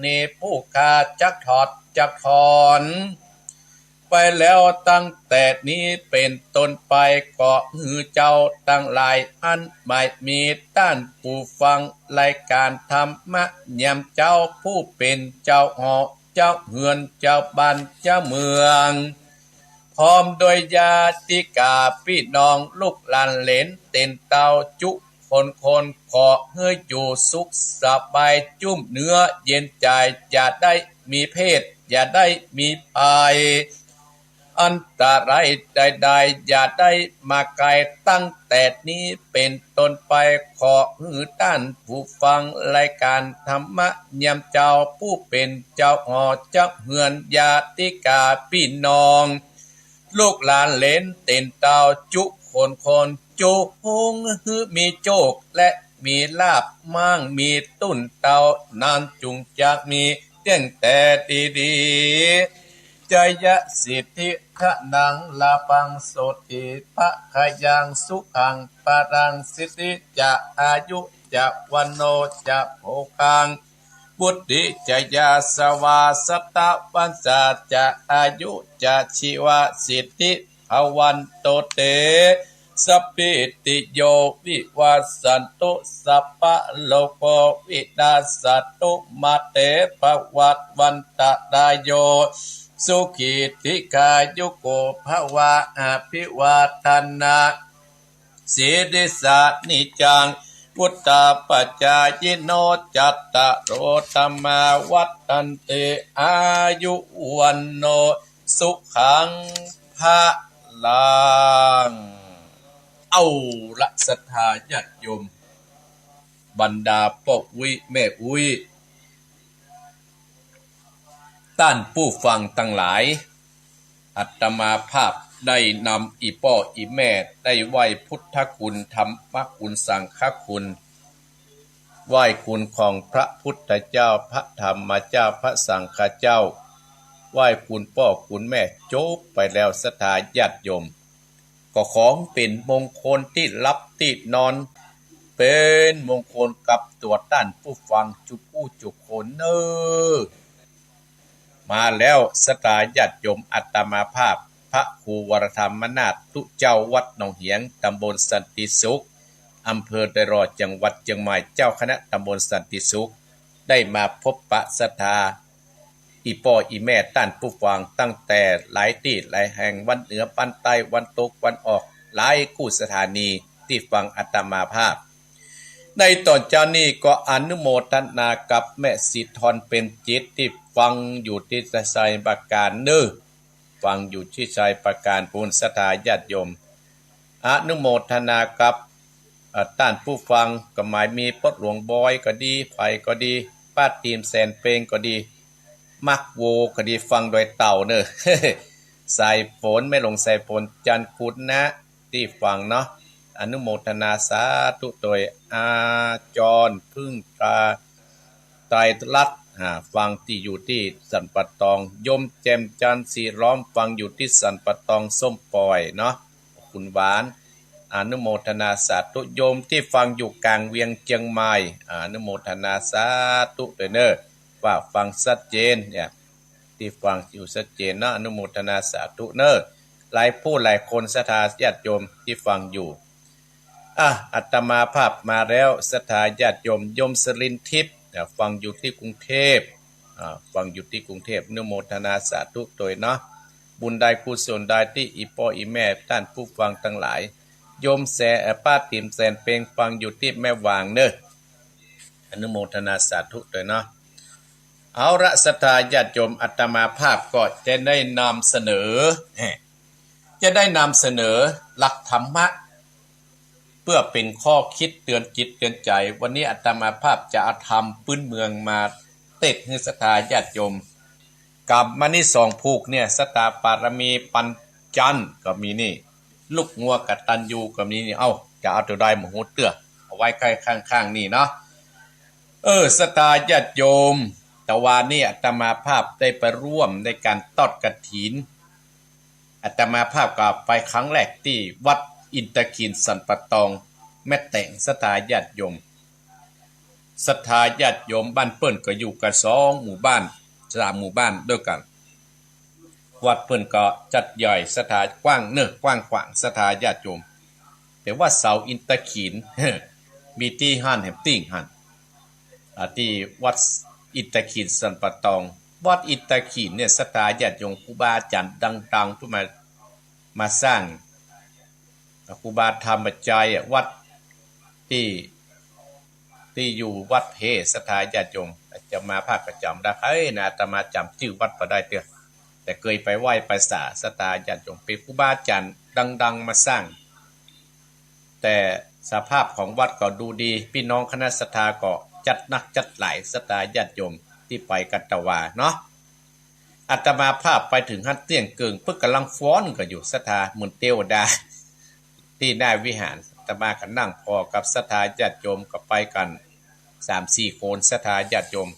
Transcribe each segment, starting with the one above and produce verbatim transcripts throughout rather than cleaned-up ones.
นี้ ผู้ข้าจักถอดจักถอน ไปแล้วตั้งแต่นี้เป๋นต้นไป ขอหื้อเจ้าตังหลายอั้นหมายมีต้านผู้ฟังรายก๋านธรรมะยามเจ๊า ผู้เป๋นเจ้าหอเจ้าเฮือนเจ้าบ้านเจ้าเมือง พร้อมด้วยญาติกาปี้น้องลูกหลานเหลนเต็นเต้าจุคนคน ขอหื้ออยู่สุขสบายจุ่มเนื้อเย็นใจ๋ อย่าได้มีเพศ อย่าได้มีภัย อันตรายใดๆ อย่าได้มาใก้ ตั้งแต่นี้เป๋นต้นไป ขอหื้อต้านผู้ฟังรายก๋านธรรมะยามเจ๊า ผู้เป๋นเจ้าหอเจ้าเฮือนญาติกาปี้น้อง ลูกหลานเหลนเต็นเต้าจุคนคน จุ่งหื้อมีโจคและมีลาภ มั่งมีตู้นเต้านาน จุ่งจะมีเตี้ยงแต่ดีๆ จยสิทธิ ธนัง ลาภัง โสติ ภะคะยัง สุขัง พะลัง สิทธิ จะ อายุ จะ วัณโณ จะ โภคัง วุฑฒิ จะ ยาสวา สัตตะ วัสสา จะ อายุ จะ ชีวะ สิทธิ ภะวันโต เต สัพพีติโย วิวัสสันตุ สัพพะโรโค วินัสสันตุ มา เต ภะวัตวันตะราโย สุขี ทีฆายุโก ภะวะ อะภิวาทะนะ สีลิสสะ นิจจัง วุฑฒาปะจายิโน จัตตาโร ธัมมา วัฑฒันติ อายุ วัณโณ สุขัง พะลัง เอาละ ศรัทธาญาติโยม บรรดาป้ออุ๊ยแม่อุ๊ย ต้านผู้ฟังตังหลาย อาตมาภาพได้นำอี่ป้ออี่แม่ได้ไหว้พุทธคุณ ธรรมคุณ สังฆคุณ ไหว้คุณของพระพุทธเจ้า พระธรรมเจ้า พระสังฆเจ้า ไหว้คุณป้อคุณแม่จบไปแล้ว ศรัทธาญาติโยม ก็ขอเป๋นมงคลตี้หลับตี้นอน เป๋นมงคลกับตั๋วต้านผู้ฟังจุกู้จุกคนเน่อ มาแล้ว ศรัทธาญาติโยม อาตมาภาพ พระครูวรธรรมนาถ ตุ๊เจ้าวัดหนองเหียง ตำบลสันติสุข อำเภอดอยหล่อ จังหวัดเจียงใหม่ เจ้าคณะตำบลสันติสุข ได้มาพบปะศรัทธา อี่ป้ออี่แม่ต้านผู้ฟังตั้งแต่หลายตี้หลายแห่ง วันเหนือ วันใต้ วันตก วันออก หลายกู้สถานีตี้ฟังอาตมาภาพ ในต๋อนเจ๊านี้ก็อนุโมทนากับแม่ศรีทร เปรมจิต ตี้ฟังอยู่ตี้ไชยปราการเน่อ ฟังอยู่ตี้ไชยปราการปู้น ศรัทธาญาติโยม อนุโมทนากับ เอ่อ ต้านผู้ฟัง ก็หมายมีป้อหลวงบอยก็ดี ใผก็ดี ป้าตีมแสนเปงก็ดี มักโวก็ดี ฟังดอยเต่าเน่อ สายฝน แม่หลวงสายฝน จันทร์กุดนะ ตี้ฟังเนาะ อนุโมทนาสาธุโตย อาจารย์ พึ่งตรา ไตรรัตน์ อ่า ฟังตี้อยู่ตี้สันป่าตอง โยมแจ่มจันทร์ ศรีล้อม ฟังอยู่ตี้สันป่าตอง ส้มป่อยเนาะ คุณหวาน อนุโมทนาสาธุ โยมตี้ฟังอยู่ก๋างเวียงเจียงใหม่ อนุโมทนาสาธุโตยเน่อ ว่าฟังชัดเจนเนี่ย ตี้ฟังอยู่ชัดเจนเนาะ อนุโมทนาสาธุเน่อ หลายผู้หลายคน ศรัทธาญาติโยมตี้ฟังอยู่ อ่ะ อาตมาภาพมาแล้ว ศรัทธาญาติโยม โยมสรินทิพย์ อ่ะ ฟังอยู่ตี้กรุงเทพฯ อ่ะ ฟังอยู่ตี้กรุงเทพฯ อนุโมทนาสาธุโตยเนาะ บุญใดกุศลใดตี้อี่ป้ออี่แม่ต้านผู้ฟังตังหลาย โยมแส เอ่อ ป้าตีมแสนเปง ฟังอยู่ตี้แม่หว่างเน่อ อนุโมทนาสาธุโตยเนาะ เอาละ ศรัทธาญาติโยม อาตมาภาพก็จะได้นำเสนอ แหม จะได้นำเสนอหลักธรรมะ เปื้อเป๋นข้อคิดเตื๋อนจิตเตื๋อนใจ๋ วันนี้อาตมาภาพจะเอาธรรมปื๊นเมืองมาเตสน์หื้อศรัทธาญาติโยม ก๋ำมานี่สองผูกเนี่ย ศรัทธาปารมีปัญจันทร์ก็มีนี่ ลูกงัวกตัญญูก็มีนี่ เอ้า จะเอาตั๋วใดบ่ฮู้เตื้อ เอาไว้ใก้ข้างๆ นี่เนาะ เออ ศรัทธาญาติโยม ตะวานี้อาตมาภาพได้ไปร่วมในก๋านทอดกฐิน อาตมาภาพก็ไปครั้งแรกตี้วัดอินทขิลสันป่าตอง แม่แตง ศรัทธาญาติโยม ศรัทธาญาติโยมบ้านเปิ้นก็อยู่กั๋นสองหมู่บ้าน สามหมู่บ้านตวยกั๋น วัดเปิ้นก็จัดใหญ่ศรัทธากว้างเนาะ กว้างขวางศรัทธาญาติโยม แต่ว่าเสาอินทขีฬ มีตี้หั้นแหม ตี้หั้น อ่า ตี้วัดอินทขีฬสันป่าตอง วัดอินทขีฬเนี่ยศรัทธาญาติโยมครูบาอาจ๋ารย์ดังๆ เปิ้นมา มาสร้าง ครูบาธรรมไชยอะ วัดตี้ ตี้อยู่วัดเพ ศรัทธาญาติโยม อาตมาภาพก็จ๋ำบ่ได้ เอ้ย นะ อาตมาจ๋ำจื้อวัดบ่ได้เตื้อ แต่เกยไปไหว้ไปสา ศรัทธาญาติโยม เป๋นครูบาอาจ๋ารย์ดังๆ มาสร้าง แต่สภาพของวัดก็ดูดี ปี้น้องคณะศรัทธาก็จัดนักจัดหลาย ศรัทธาญาติโยมตี้ไปกั๋นตะวาเนาะ อาตมาภาพไปเถิงหั้นเตี้ยงเกิ่ง เปิ้นก่ำลังฟ้อนกั๋นอยู่ ศรัทธาเหมือนเตวดา ตี้หน้าวิหาร อาตมาก็นั่งผ่อกับศรัทธาญาติโยมก็ไปกั๋นสามสี่คน ศรัทธาญาติโยม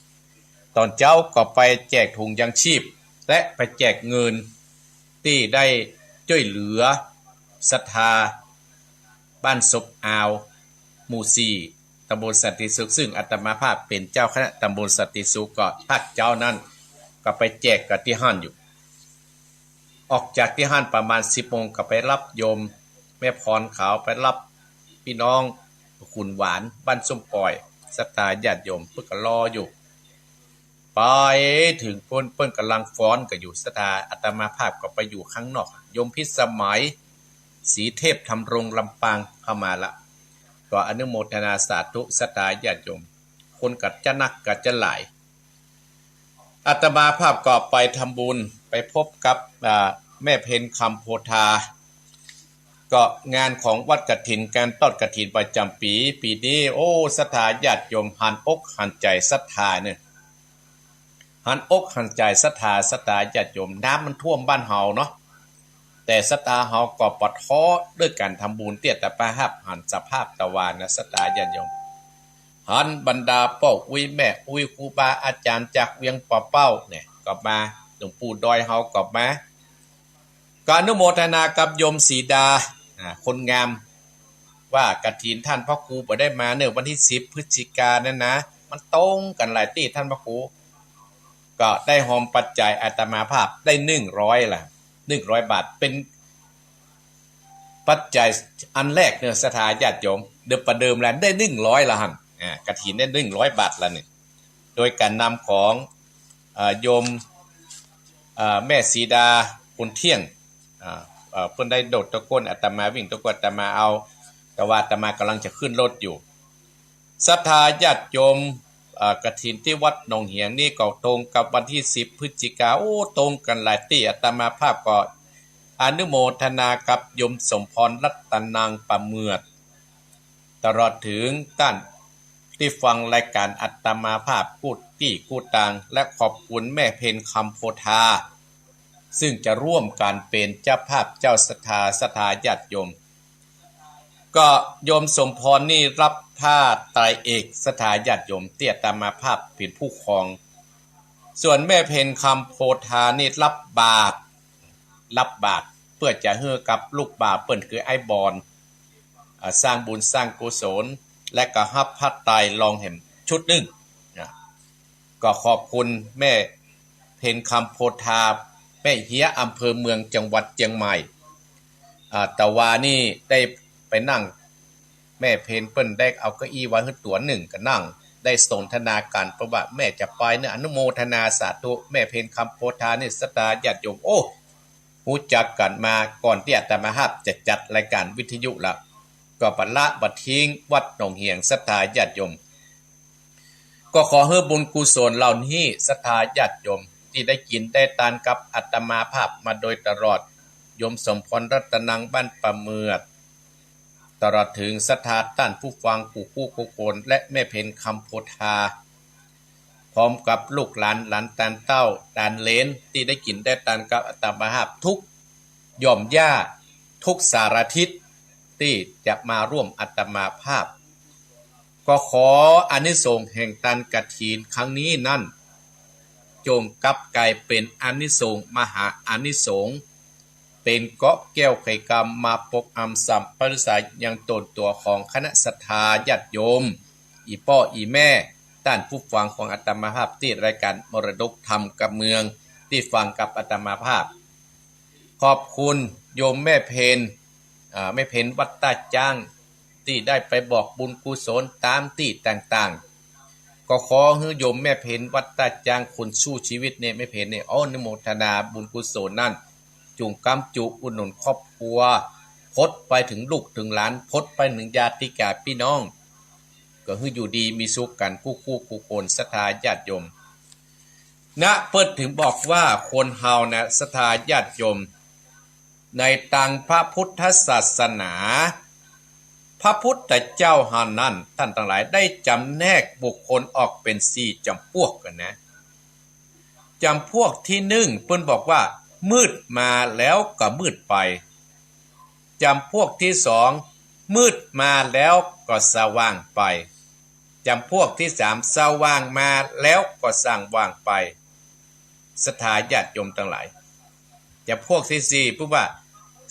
ต๋อนเจ๊าก็ไปแจกถุงยังชีพ และไปแจกเงินตี้ได้จ้วยเหลือศรัทธาบ้านศพอาว หมู่สี่ ตำบลสันติสุข ซึ่งอาตมาภาพเป๋นเจ้าคณะตำบลสันติสุข ก็ภาคเจ๊านั้นก็ไปแจกกั๋นตี้หั้นอยู่ ออกจากตี้หั้นประมาณสิบโมง ก็ไปฮับโยมแม่พรเขา ไปฮับปี้น้องขุนหวานบ้านส้มป่อย ศรัทธาญาติโยมเปิ้นก็รออยู่ ไปเถิงปู๊น เปิ้นก่ำลังฟ้อนกั๋นอยู่ ศรัทธา อาตมาภาพก็ไปอยู่ข้างนอก โยมพิสมัย ศรีเทพธำรง ลำปาง เข้ามาละ ก็อนุโมทนาสาธุ ศรัทธาญาติโยม คนก็จะนักก็จะหลาย อาตมาภาพก็ไปทำบุญ ไปพบกับ อ่า แม่เพ็ญคำโพธา ก็งานของวัดกฐิน ก๋านทอดกฐินประจ๋ำปี๋ ปี๋นี้ โอ้ ศรัทธาญาติโยม หันอกหันใจ๋ศรัทธาเนี่ย หันอกหันใจ๋ศรัทธา ศรัทธาญาติโยม น้ำมันท่วมบ้านเฮาเนาะ แต่ศรัทธาเฮาก็บ่ท้อด้วยก๋านทำบุญ ตี้อาตมาภาพหันสภาพตะวานะ ศรัทธาญาติโยม หันบรรดาป้ออุ๊ยแม่อุ๊ย ครูบาอาจ๋ารย์จากเวียงป่าเป้าเนี่ยก็มา หลวงปู่ดอยเฮาก็มา ก็อนุโมทนากับโยมสีดา อ่า คนงาม ว่ากฐินต้านพระครูบ่ได้มาเนาะ วันตี้สิบพฤศจิกานั้นนะ มันตรงกั๋นหลายตี้ ต้านพระครู ก็ได้ฮอมปัจจัย อาตมาภาพได้หนึ่งร้อยละ หนึ่งร้อยบาท เป๋นปัจจัยอันแรกเนาะ ศรัทธาญาติโยม เดิมประเดิมแล้วได้หนึ่งร้อยละหั้น อ่า กฐินได้หนึ่งร้อยบาทละเนี่ย โดยก๋านนำของ เอ่อ โยม เอ่อ แม่สีดา คุณเที่ยง อ่า เอ่อ เปิ้นได้โดดตะโกน อาตมาวิ่งตะโกน อาตมาเอา แต่ว่าอาตมาก่ำลังจะขึ้นรถอยู่ ศรัทธาญาติโยม เอ่อ กฐินตี้วัดหนองเหียงนี่ก็ตรงกับวันตี้สิบพฤศจิกา โอ้ ตรงกั๋นหลายตี้ อาตมาภาพก็อนุโมทนากับโยมสมพรรัตนัง ป่าเมือด ตลอดเถิงต้านตี้ฟังรายก๋านอาตมาภาพกู้ตี้กู้ตาง และขอบคุณแม่เพ็ญคำโพธา ซึ่งจะร่วมกั๋นเป๋นเจ้าภาพเจ้าศรัทธา ศรัทธาญาติโยม ก็โยมสมพรนี่ฮับผ้าไตรเอก ศรัทธาญาติโยม ตี้อาตมาภาพเป๋นผู้ครอง ส่วนแม่เพ็ญคำโพธานี่ฮับบาตร ฮับบาตรเปื้อจะหื้อกับลูกบ่าวเปิ้นคือไอ้บอน อ่า สร้างบุญสร้างกุศล และก็ฮับผ้าไตรลองแหมชุดนึ่ง นะ ก็ขอบคุณแม่เพ็ญคำโพธา แม่เฮีย อำเภอเมือง จังหวัดเจียงใหม่ อ่า ตะวานี่ได้ไปนั่ง แม่เพ็ญเปิ้นได้เอาเก้าอี้ไว้หื้อตั๋วนึ่งก็นั่ง ได้สนทนากั๋น เปิ้นว่าแม่จะไปเนาะ อนุโมทนาสาธุ แม่เพ็ญคำโพธานี่ศรัทธาญาติโยม โอ้ ฮู้จักกั๋นมาก่อนตี้อาตมาภาพจะจัดรายก๋านวิทยุละ ก็บ่ละบ่ทิ้งวัดหนองเหียง ศรัทธาญาติโยม ก็ขอหื้อบุญกุศลเหล่านี้ ศรัทธาญาติโยม ตี้ได้กิ๋นได้ตานกับอาตมาภาพมาโดยตลอด โยมสมพรรัตนังบ้านป่าเมือด ตลอดเถิงศรัทธาต้านผู้ฟังกู้กู้คน และแม่เพ็ญคำโพธา พร้อมกับลูกหลาน หลานตานเต้า ตานเหลน ตี้ได้กิ๋นได้ตานกับอาตมาภาพทุกหย่อมหญ้า ทุกสารทิศ ตี้จะมาร่วมอาตมาภาพ ก็ขออานิสงส์แห่งตานกฐินครั้งนี้นั้น จงกลับกลายเป๋นอานิสงส์ มหาอานิสงส์ เป๋นเกราะแก้วไขกรรม มาปกอำสัมปทายังตนตั๋วของคณะศรัทธาญาติโยม อี่ป้ออี่แม่ ต้านผู้ฟังของอาตมาภาพตี้รายก๋านมรดกธรรมกับเมือง ตี้ฟังกับอาตมาภาพ ขอบคุณโยมแม่เพ็ญ อ่า แม่เพ็ญวัดต้าจ๊าง ตี้ได้ไปบอกบุญกุศลต๋ามตี้ต่างๆ ก็ขอหื้อโยมแม่เพ็ญวัดต้าจ๊าง คนสู้ชีวิตเนี่ย แม่เพ็ญเนี่ย อนุโมทนาบุญกุศลนั้น จุ่งกำจุอุดหนุนครอบครัว พดไปเถิงลูกเถิงหลาน พดไปเถิงญาติกาปี้น้อง ก็หื้ออยู่ดีมีสุขกั๋นกู้คู่กู้คน ศรัทธาญาติโยม นะ เปิ้นเถิงบอกว่าคนเฮานะ ศรัทธาญาติโยม ในตางพระพุทธศาสนา พระพุทธเจ้าเฮานั้น ต้านตังหลาย ได้จ๋ำแนกบุคคลออกเป๋นสี่จ๋ำพวกกั๋นนะ จ๋ำพวกตี้นึ่ง เปิ้นบอกว่า มืดมาแล้วก็มืดไป จ๋ำพวกตี้สอง มืดมาแล้วก็สว่างไป จ๋ำพวกตี้สาม สว่างมาแล้วก็สว่างไป ศรัทธาญาติโยมตังหลาย จ๋ำพวกตี้สี่ เปิ้นว่า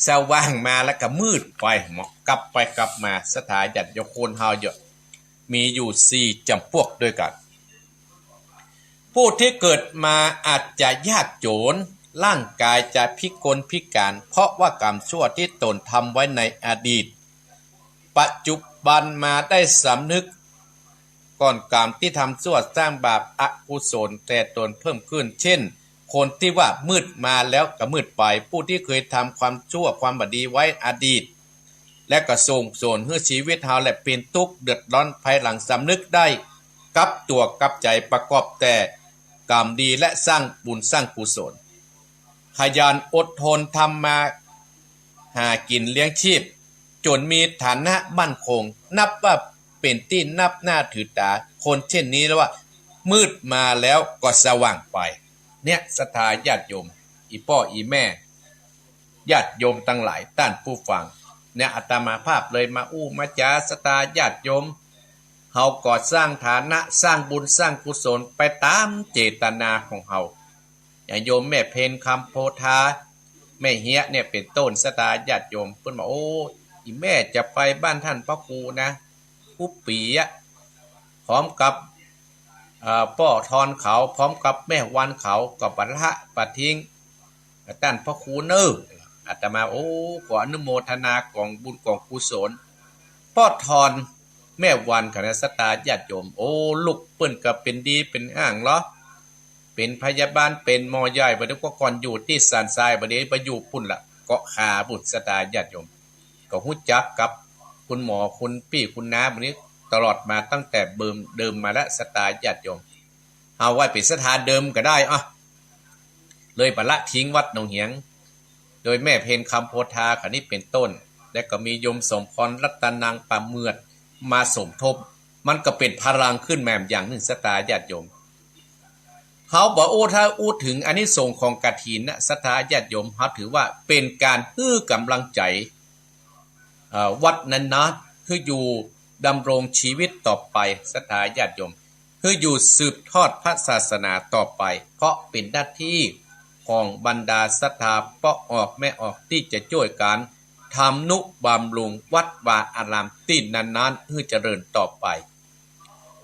สว่างมาแล้วก็มืดไป เหมาะกลับไปกลับมา ศรัทธาญาติโยม คนเฮาเยียะ มีอยู่สี่จ๋ำพวกด้วยกั๋น ผู้ตี้เกิดมาอาจจะยากจ๋น ร่างก๋ายจะพิกลพิก๋าน เพราะว่ากรรมชั่วตี้ต๋นทำไว้ในอดีต ปัจจุบันมาได้สำนึก ก่อนกรรมตี้ทำชั่วสร้างบาปอกุศลแก่ต๋นเพิ่มขึ้น เช่น คนตี้ว่ามืดมาแล้วก็มืดไป ผู้ตี้เกยทำความชั่วความบ่ดีไว้อดีต และก็ส่งผลหื้อชีวิตเฮาแหละเป๋นตุ๊กข์เดือดร้อน ภายหลังสำนึกได้ กลับตั๋วกลับใจ๋ประกอบแต่กรรมดีและสร้างบุญสร้างกุศล ขยันอดทนทำมาหากิ๋นเลี้ยงชีพ จ๋นมีฐานะมั่นคง นับว่าเป๋นตี้นับหน้าถือต๋า คนเช่นนี้เรียกว่า มืดมาแล้วก็สว่างไป เนี่ย ศรัทธาญาติโยม อี่ป้ออี่แม่ ญาติโยมตังหลาย ต้านผู้ฟัง เนี่ย อาตมาภาพเลยมาอู้มาจ๋า ศรัทธาญาติโยม เฮาก็สร้างฐานะ สร้างบุญสร้างกุศลไปต๋ามเจตนาของเฮา อย่างโยมแม่เพ็ญ คำโพธา แม่เฮียเนี่ยเป๋นต้น ศรัทธาญาติโยม เปิ้นว่า โอ้ อี่แม่จะไปบ้านต้านพระครูนะ กู้ปี๋อะ พร้อมกับ เอ่อ ป้อทอนเขา พร้อมกับแม่วันเขา ก็บ่ละบ่าทิ้ง ต้านพระครูเน่อ อาตมา โอ้ ขออนุโมทนากองบุญกองกุศล ป้อทอน แม่วันเขานะ ศรัทธาญาติโยม โอ้ ลูกเปิ้นก็เป๋นดีเป๋นอ้างเหลอ เป๋นพยาบาล เป๋นหมอใหญ่ บ่าเดี่ยวก็ก่อนอยู่ตี้สันทราย บ่าเดี่ยวไปอยู่ปุ้นละ เกาะคาปุ้น ศรัทธาญาติโยม ก็ฮู้จักกับคุณหมอ คุณปี้ คุณน้า หมู่นี้ตลอดมาตั้งแต่เบิ่มเดิมมาแล้ว ศรัทธาญาติโยม เอาไว้เป๋นศรัทธาเดิมก็ได้ อ่ะ เลยบ่ละทิ้งวัดหนองเหียง โดยแม่เพ็ญ คำโพธา เขานี้เป๋นต้น และก็มีโยมสมพร รัตนัง ป่าเมือด มาสมทบ มันก็เป๋นพลังขึ้นมาอย่างนึ่ง ศรัทธาญาติโยม เฮาบ่อู้ ถ้าอู้เถิงอานิสงส์ของกฐินนะ ศรัทธาญาติโยม เฮาถือว่าเป๋นก๋านหื้อกำลังใจ๋ เอ่อ วัดนั้นนะ หื้ออยู่ดำรงชีวิตต่อไป ศรัทธาญาติโยม หื้ออยู่สืบทอดพระศาสนาต่อไป เพราะเป๋นหน้าตี้ของบรรดาศรัทธาป้อออกแม่ออกตี้จะจ้วยกั๋นทำนุบำรุงวัดวาอารามตี้นั้นๆ หื้อเจริญต่อไป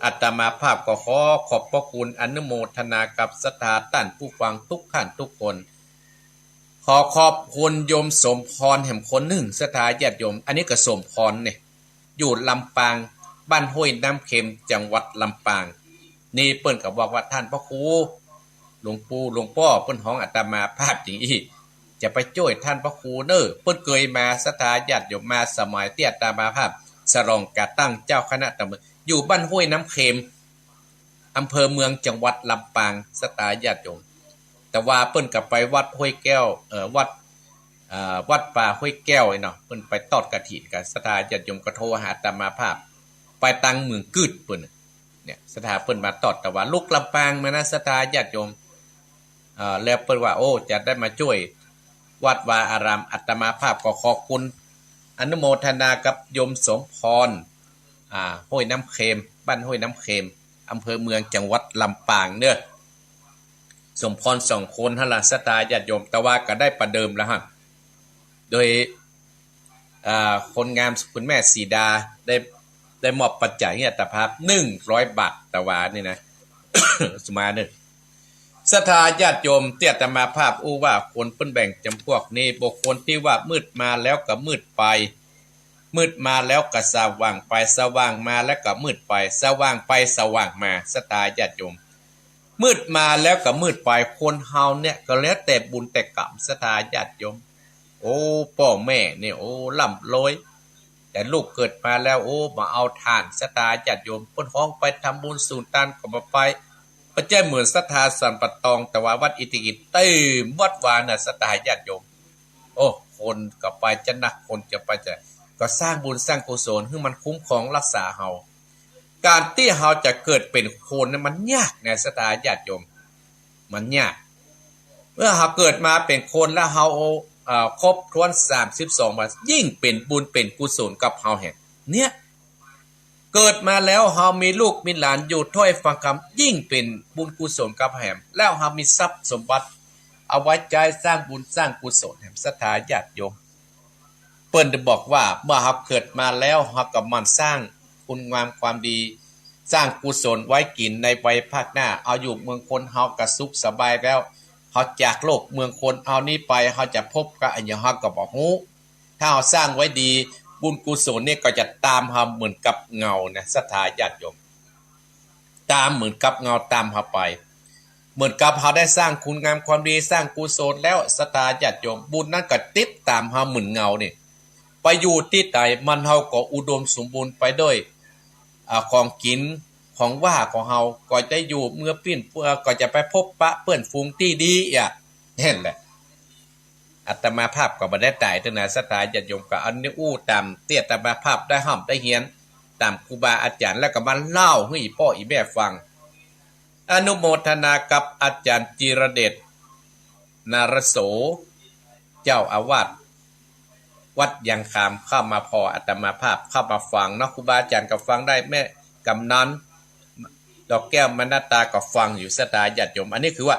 อาตมาภาพก็ขอขอบพระคุณอนุโมทนากับศรัทธาต้านผู้ฟังทุกท่านทุกคน ขอขอบคุณโยมสมพรแหมคนนึ่ง ศรัทธาญาติโยม อันนี้ก็สมพรเนี่ย อยู่ลำปาง บ้านห้วยน้ำเค็ม จังหวัดลำปาง นี่เปิ้นก็บอกว่า ต้านพระครู หลวงปู่ หลวงป้อ เปิ้นฮ้องอาตมาภาพอย่างอี้ จะไปจ้วยต้านพระครูเน่อ เปิ้นเกยมา ศรัทธาญาติโยม มาสมัยตี้อาตมาภาพฉลองก๋านตั้งเจ้าคณะตำบล อยู่บ้านห้วยน้ำเค็ม อำเภอเมือง จังหวัดลำปาง ศรัทธาญาติโยม แต่ว่าเปิ้นก็ไปวัดห้วยแก้ว เอ่อ วัด เอ่อ วัดป่าห้วยแก้วไอ้เนาะ เปิ้นไปตอดกฐินกั๋น ศรัทธาญาติโยมก็โทรหาอาตมาภาพ ไปตังเมืองกื๊ดเปิ้น เนี่ย ศรัทธาเปิ้นมาตอด แต่ว่าลุกลำปางมานะ ศรัทธาญาติโยม เอ่อ แล้วเปิ้นว่า โอ้ จะได้มาจ้วยวัดวาอาราม อาตมาภาพก็ขอบคุณ อนุโมทนากับโยมสมพร อ่า ห้วยน้ำเค็ม บ้านห้วยน้ำเค็ม อำเภอเมือง จังหวัดลำปางเน่อ สมพรสองคนหั้นละ ศรัทธาญาติโยม แต่ว่าก็ได้ประเดิมแล้วฮะ โดย อ่า คนงามคุณแม่สีดาได้ ได้มอบปัจจัยหื้ออาตมาภาพหนึ่งร้อยบาท ตะวานี่นะ สมาเนอะ ศรัทธาญาติโยม ตี้อาตมาภาพอู้ว่าคนเปิ้นแบ่งจำพวกนี้ บุคคลตี้ว่ามืดมาแล้วก็มืดไป มืดมาแล้วก็สว่างไป สว่างมาแล้วก็มืดไป สว่างไปสว่างมา ศรัทธาญาติโยม มืดมาแล้วก็มืดไป คนเฮาเนี่ยก็แล้วแต่บุญแต่กรรม ศรัทธาญาติโยม โอ้ ป้อแม่เนี่ย โอ้ ร่ำรวย แต่ลูกเกิดมาแล้ว โอ้ บ่เอาทาน ศรัทธาญาติโยม เปิ้นฮ้องไปทำบุญสูนตานก็บ่ไป บ่ใจ้เหมือนศรัทธาสันป่าตอง ตะวาวัดอิฐกิจเต็มวัดวาน่ะ ศรัทธาญาติโยม โอ้ คนก็ไปจะนัก คนจะไปจะ ก็สร้างบุญสร้างกุศลหื้อมันคุ้มครองรักษาเฮา ก๋านตี้เฮาจะเกิดเป๋นคนเนี่ยมันยากนะ ศรัทธาญาติโยม มันยาก เมื่อเฮาเกิดมาเป๋นคนแล้วเฮา เอ่อ ครบถ้วนสามสิบสองวัน ยิ่งเป๋นบุญเป๋นกุศลกับเฮาแหม เนี่ย เกิดมาแล้วเฮามีลูกมีหลานอยู่ถ้อยฟังธรรม ยิ่งเป๋นบุญกุศลกับแหม แล้วเฮามีทรัพย์สมบัติ เอาไว้ใจ๊สร้างบุญสร้างกุศลแหม ศรัทธาญาติโยม เปิ้นได้บอกว่าเมื่อเฮาเกิดมาแล้ว เฮาก็หมั่นสร้างคุณงามความดี สร้างกุศลไว้กิ๋นในวัยภาคหน้า เอาอยู่เมืองคนเฮาก็สุขสบายแล้ว เฮาจากโลกเมืองคนเฮานี้ไป เฮาจะพบกับอะหยังเฮาก็บ่ฮู้ ถ้าเฮาสร้างไว้ดี บุญกุศลเนี่ยก็จะตามเฮาเหมือนกับเงานะ ศรัทธาญาติโยม ตามเหมือนกับเงาตามเฮาไป เหมือนกับเฮาได้สร้างคุณงามความดี สร้างกุศลแล้ว ศรัทธาญาติโยม บุญนั้นก็ติดต๋ามเฮาเหมือนเงานี่ ไปอยู่ตี้ใดมันเฮาก็อุดมสมบูรณ์ไปด้วย อ่า ของกิ๋น ของว่าของเฮา ก็ได้อยู่เมือปิ้น เอ่อ ก็จะไปพบปะเปื้อนฝูงตี้ดีอะ หั้นแหละ อาตมาภาพก็บ่ได้ต๋ายเตื้อนา ศรัทธาญาติโยม ก็อันนี้อู้ต๋ามตี้อาตมาภาพได้ฮ่ำได้เฮียน ต๋ามครูบาอาจ๋ารย์ แล้วก็มาเล่าหื้ออี่ป้ออี่แม่ฟัง อนุโมทนากับอาจ๋ารย์จิรเดช นารโส เจ้าอาวาสวัดยางคาม เข้ามาผ่ออาตมาภาพ เข้ามาฟังเนาะ ครูบาอาจ๋ารย์ก็ฟังได้ แม่กำนัน ดอกแก้วมณตาก็ฟังอยู่ ศรัทธาญาติโยม อันนี้คือว่า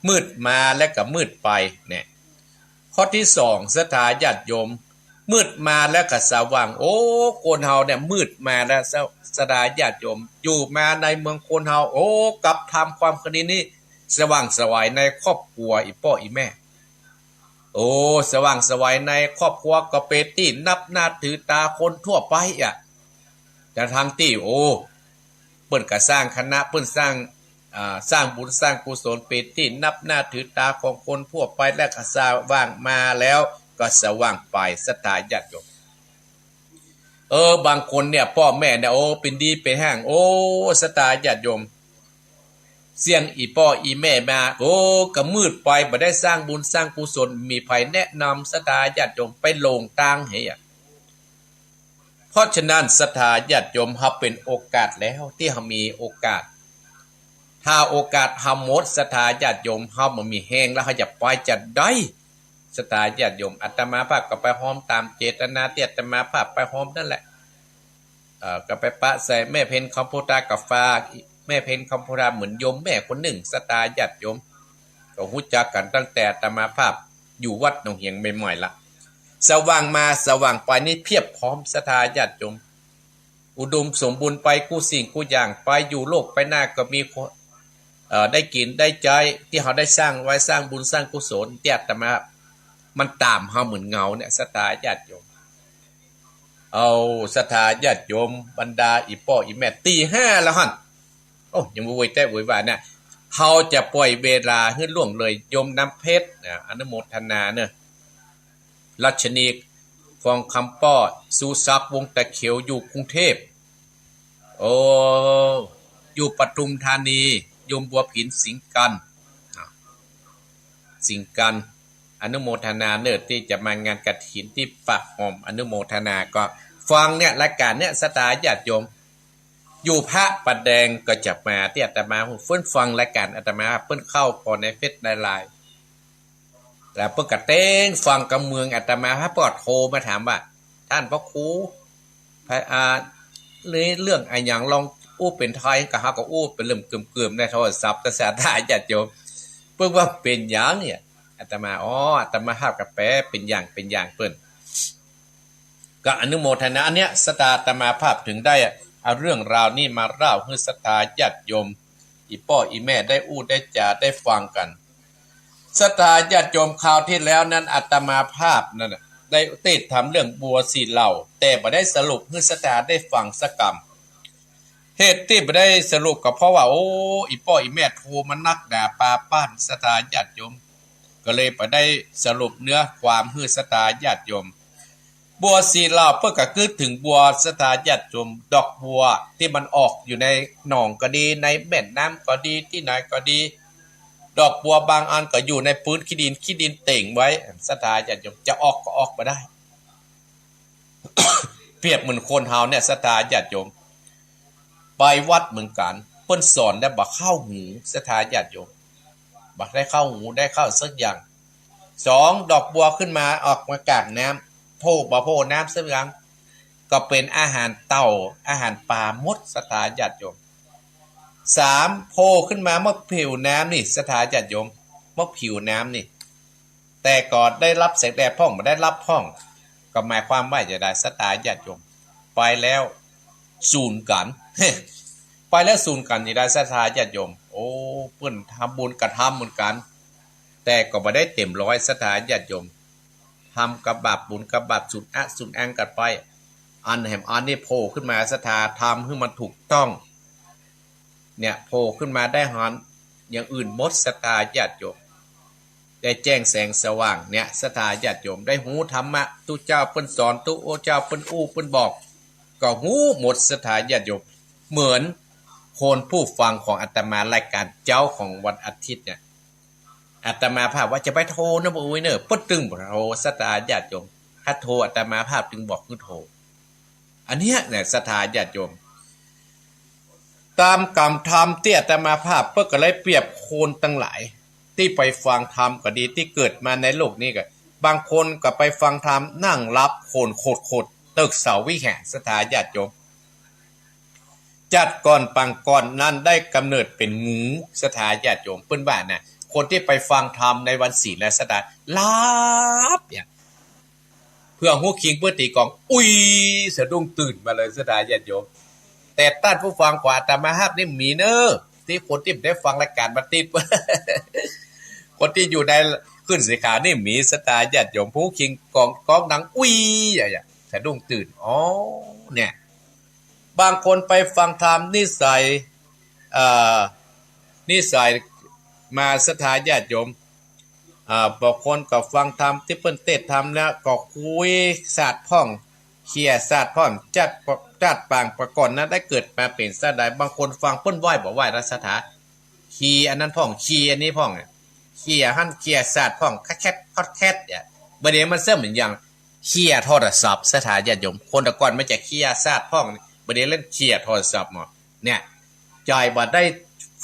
มืดมาแล้วก็มืดไปเนี่ย ข้อตี้สอง ศรัทธาญาติโยม มืดมาแล้วก็สว่าง โอ้ คนเฮาเนี่ยมืดมาแล้ว ศรัทธาญาติโยม อยู่มาในเมืองคนเฮา โอ้ กลับทำความดีนี้ สว่างไสวในครอบครัวอี่ป้ออี่แม่ โอ้ สว่างไสวในครอบครัวก็เป๋นตี้นับหน้าถือต๋าคนทั่วไปอะ แต่ทั้งตี้ โอ้ เปิ้นก็สร้างคณะ เปิ้นสร้าง อ่า สร้างบุญสร้างกุศล เป๋นตี้นับหน้าถือต๋าของคนทั่วไป แล้วก็สว่างมาแล้วก็สว่างไป ศรัทธาญาติโยม เออ บางคนเนี่ย ป้อแม่เนี่ย โอ้ เป๋นดีเป๋นแฮง โอ้ ศรัทธาญาติโยม เสี้ยงอี่ป้ออี่แม่มา โอ้ ก็มืดไป บ่ได้สร้างบุญสร้างกุศล มีใผแนะนำ ศรัทธาญาติโยม ไปหลงตางเหยอะ เพราะฉะนั้น ศรัทธาญาติโยม เฮาเป๋นโอกาสแล้ว ตี้เฮามีโอกาส ถ้าโอกาสเฮาหมด ศรัทธาญาติโยม เฮาบ่มีแฮงแล้ว เฮาจะไปจะใด ศรัทธาญาติโยม อาตมาภาพก็ไปฮอมต๋ามเจตนาตี้อาตมาภาพไปฮอมนั่นแหละ เอ่อ ก็ไปปะใส่แม่เพ็ญคำโพธา ก็ฝากแม่เพ็ญคำโพธาเหมือนโยมแม่คนนึ่ง ศรัทธาญาติโยม ก็ฮู้จักกั๋นตั้งแต่อาตมาภาพอยู่วัดหนองเหียงใหม่ๆ ละ สว่างมาสว่างไปนี่เพียบพร้อม ศรัทธาญาติโยม อุดมสมบูรณ์ไปกู้สิ่งกู้อย่าง ไปอยู่โลกไปหน้าก็มีคน เอ่อ ได้กิ๋นได้ใจ๊ ตี้เฮาได้สร้างไว้ สร้างบุญสร้างกุศล ตี้อาตมา มันต๋ามเฮาเหมือนเงาเนี่ย ศรัทธาญาติโยม เอา ศรัทธาญาติโยม บรรดาอี่ป้ออี่แม่ ตีห้าแล้วหั้น โอ้ ยังบ่โวยแต๊โวยวายนะ เฮาจะป่อยเวลาหื้อล่วงเลย โยมน้ำเพชรนะ อนุโมทนาเนอะ รัชนี ฟองคำป้อ สุศักดิ์ วงศ์ตะเขียว อยู่กรุงเทพฯ โอ้ อยู่ปทุมธานี โยมบัวผิน สิงห์กัน อ่ะ สิงห์กัน อนุโมทนาเนอะ ตี้จะมางานกฐินตี้ฝากฮอม อนุโมทนา ก็ฟังเนี่ย รายก๋านเนี่ย ศรัทธาญาติโยม อยู่พระประแดงก็จะมาตี้อาตมา เปิ้นฟังรายก๋านอาตมา เปิ้นเข้าผ่อในเฟซในไลน์ แล้วเปิ้นก็เต๊งฟังกำเมืองอาตมา เปิ้นก็โทรมาถามว่า ต้านพระครู พระ อ่า เรื่องอะหยังลองอู้เป๋นไทย ก็เฮาก็อู้เป๋นเรื่องเกิ่มๆ ในโทรศัพท์ แต่ศรัทธาญาติโยม เปิ้นว่าเป๋นหยังเนี่ย อาตมา อ๋อ อาตมาภาพก็แป๋เป๋นอย่างเป๋นอย่างเปิ้น ก็อนุโมทนา อันเนี้ย ศรัทธาอาตมาภาพถึงได้ เอาเรื่องราวนี้มาเล่าหื้อศรัทธาญาติโยม อี่ป้ออี่แม่ได้อู้ได้จ๋าได้ฟังกั๋น ศรัทธาญาติโยม คราวตี้แล้วนั้นอาตมาภาพนั้นน่ะ ได้เตสน์ทำเรื่องบัวสี่เหล่า แต่บ่ได้สรุปหื้อศรัทธาได้ฟังสักกำ เหตุตี้บ่ได้สรุปก็เพราะว่า โอ้ อี่ป้ออี่แม่โทรมานักหนาปาป้านศรัทธาญาติโยม ก็เลยบ่ได้สรุปเนื้อความหื้อศรัทธาญาติโยม บัวสี่เหล่าเปิ้นก็กึ๊ดเถิงบัวศรัทธาญาติโยม ดอกบัวตี้มันออกอยู่ในหนองก็ดี ในแม่น้ำก็ดี ตี้ไหนก็ดี ดอกบัวบางอันก็อยู่ในปื๊นขี้ดิน ขี้ดินเต็งไว้ ศรัทธาญาติโยม จะออกก็ออกบ่ได้ เปรียบเหมือนคนเฮาเนี่ย ศรัทธาญาติโยม ไปวัดเหมือนกั๋น เปิ้นสอนแล้วบ่เข้าหู ศรัทธาญาติโยม บ่ได้เข้าหูได้เข้าสักอย่าง สอง ดอกบัวขึ้นมาออกมาจากน้ำ โพ่บ่โพ่น้ำสักอย่าง ก็เป๋นอาหารเต่า อาหารป๋าหมด ศรัทธาญาติโยม สาม โพ่ขึ้นมาเมือผิวน้ำนี่ ศรัทธาญาติโยม เมือผิวน้ำนี่ แต่ก็ได้ฮับแสงแดดพ่อง บ่ได้ฮับพ่อง ก็หมายความว่าจะใด ศรัทธาญาติโยม ไปแล้วสูญกั๋น ไปแล้วสูญกั๋นจะใด ศรัทธาญาติโยม โอ้ เปิ้นทำบุญก็ทำเหมือนกั๋น แต่ก็บ่ได้เต็มร้อย ศรัทธาญาติโยม ทำกับบาปบุญกับบาปสูญอะสูญอังกั๋นไป อันแหมอันนี้โพ่ขึ้นมา ศรัทธาทำหื้อมันถูกต้อง เนี่ย โพ่ขึ้นมาได้หัน อย่างอื่นหมด ศรัทธาญาติโยม ได้แจ้งแสงสว่าง เนี่ย ศรัทธาญาติโยม ได้ฮู้ธรรมะ ตุ๊เจ้าเปิ้นสอน ตุ๊เจ้าเปิ้นอู้เปิ้นบอก ก็ฮู้หมด ศรัทธาญาติโยม เหมือนคนผู้ฟังของอาตมารายการเจ๊าของวันอาทิตย์เนี่ย อาตมาภาพว่าจะไปโทรนะบ่าอุ๊ยเน่อ เปิ้นตึงบ่โทร ศรัทธาญาติโยม ถ้าโทรอาตมาภาพตึงบอกหื้อโทร อันเนี้ยเนี่ย ศรัทธาญาติโยม ต๋ามกำธรรมตี้อาตมาภาพเปิ้นก็เลยเปรียบคนตังหลาย ตี้ไปฟังธรรมก็ดี ตี้เกิดมาในโลกนี้ก็ บางคนก็ไปฟังธรรมนั่งหลับโขนโขดๆ ตึกเสาวิหาร ศรัทธาญาติโยม จั๊ดก่อนปางก่อนนั้นได้กำเนิดเป๋นงู ศรัทธาญาติโยม เปิ้นว่านะ คนตี้ไปฟังธรรมในวันศีลนะ ศรัทธา หลับเนี่ย เพื่อฮู้คิงเปิ้นตี๋กลอง อุ๊ย สะดุ้งตื่นมาเลย ศรัทธาญาติโยม แต่ต้านผู้ฟังของอาตมาภาพนี่มีเน่อ ตี้คนตี้บ่ได้ฟังรายการวันอาทิตย์ คนตี้อยู่ในคลื่นสีขาวนี่มี ศรัทธาญาติโยม ฮู้คิงกลอง กลองดัง อุ๊ย อย่างเงี้ย สะดุ้งตื่น อ๋อ เนี่ย บางคนไปฟังธรรมนิสัย เอ่อ นิสัยมา ศรัทธาญาติโยม อ่า บางคนก็ฟังธรรมตี้เปิ้นเตสน์ธรรมแล้วก็คุยสาดพ่อง เขี่ยสาดพ่อง จั๊ด จั๊ดปางปางก่อนนั้นได้เกิดมาเป๋นสัตว์ใด บางคนฟังเปิ้นไหว้บ่ไหว้นะ ศรัทธา เขี่ยอันนั้นพ่อง เขี่ยอันนี้พ่องอะ เขี่ยหั้นเขี่ยสาดพ่อง แคดแคดคอดแคดเนี่ย บ่าเดี่ยวมันเสื่อมเหมือนอย่าง เขี่ยโทรศัพท์ ศรัทธาญาติโยม คนแต่ก่อนมันจะเขี่ยสาดพ่อง บ่าเดี่ยวเล่นเขี่ยโทรศัพท์หมด เนี่ย ใจ๋บ่ได้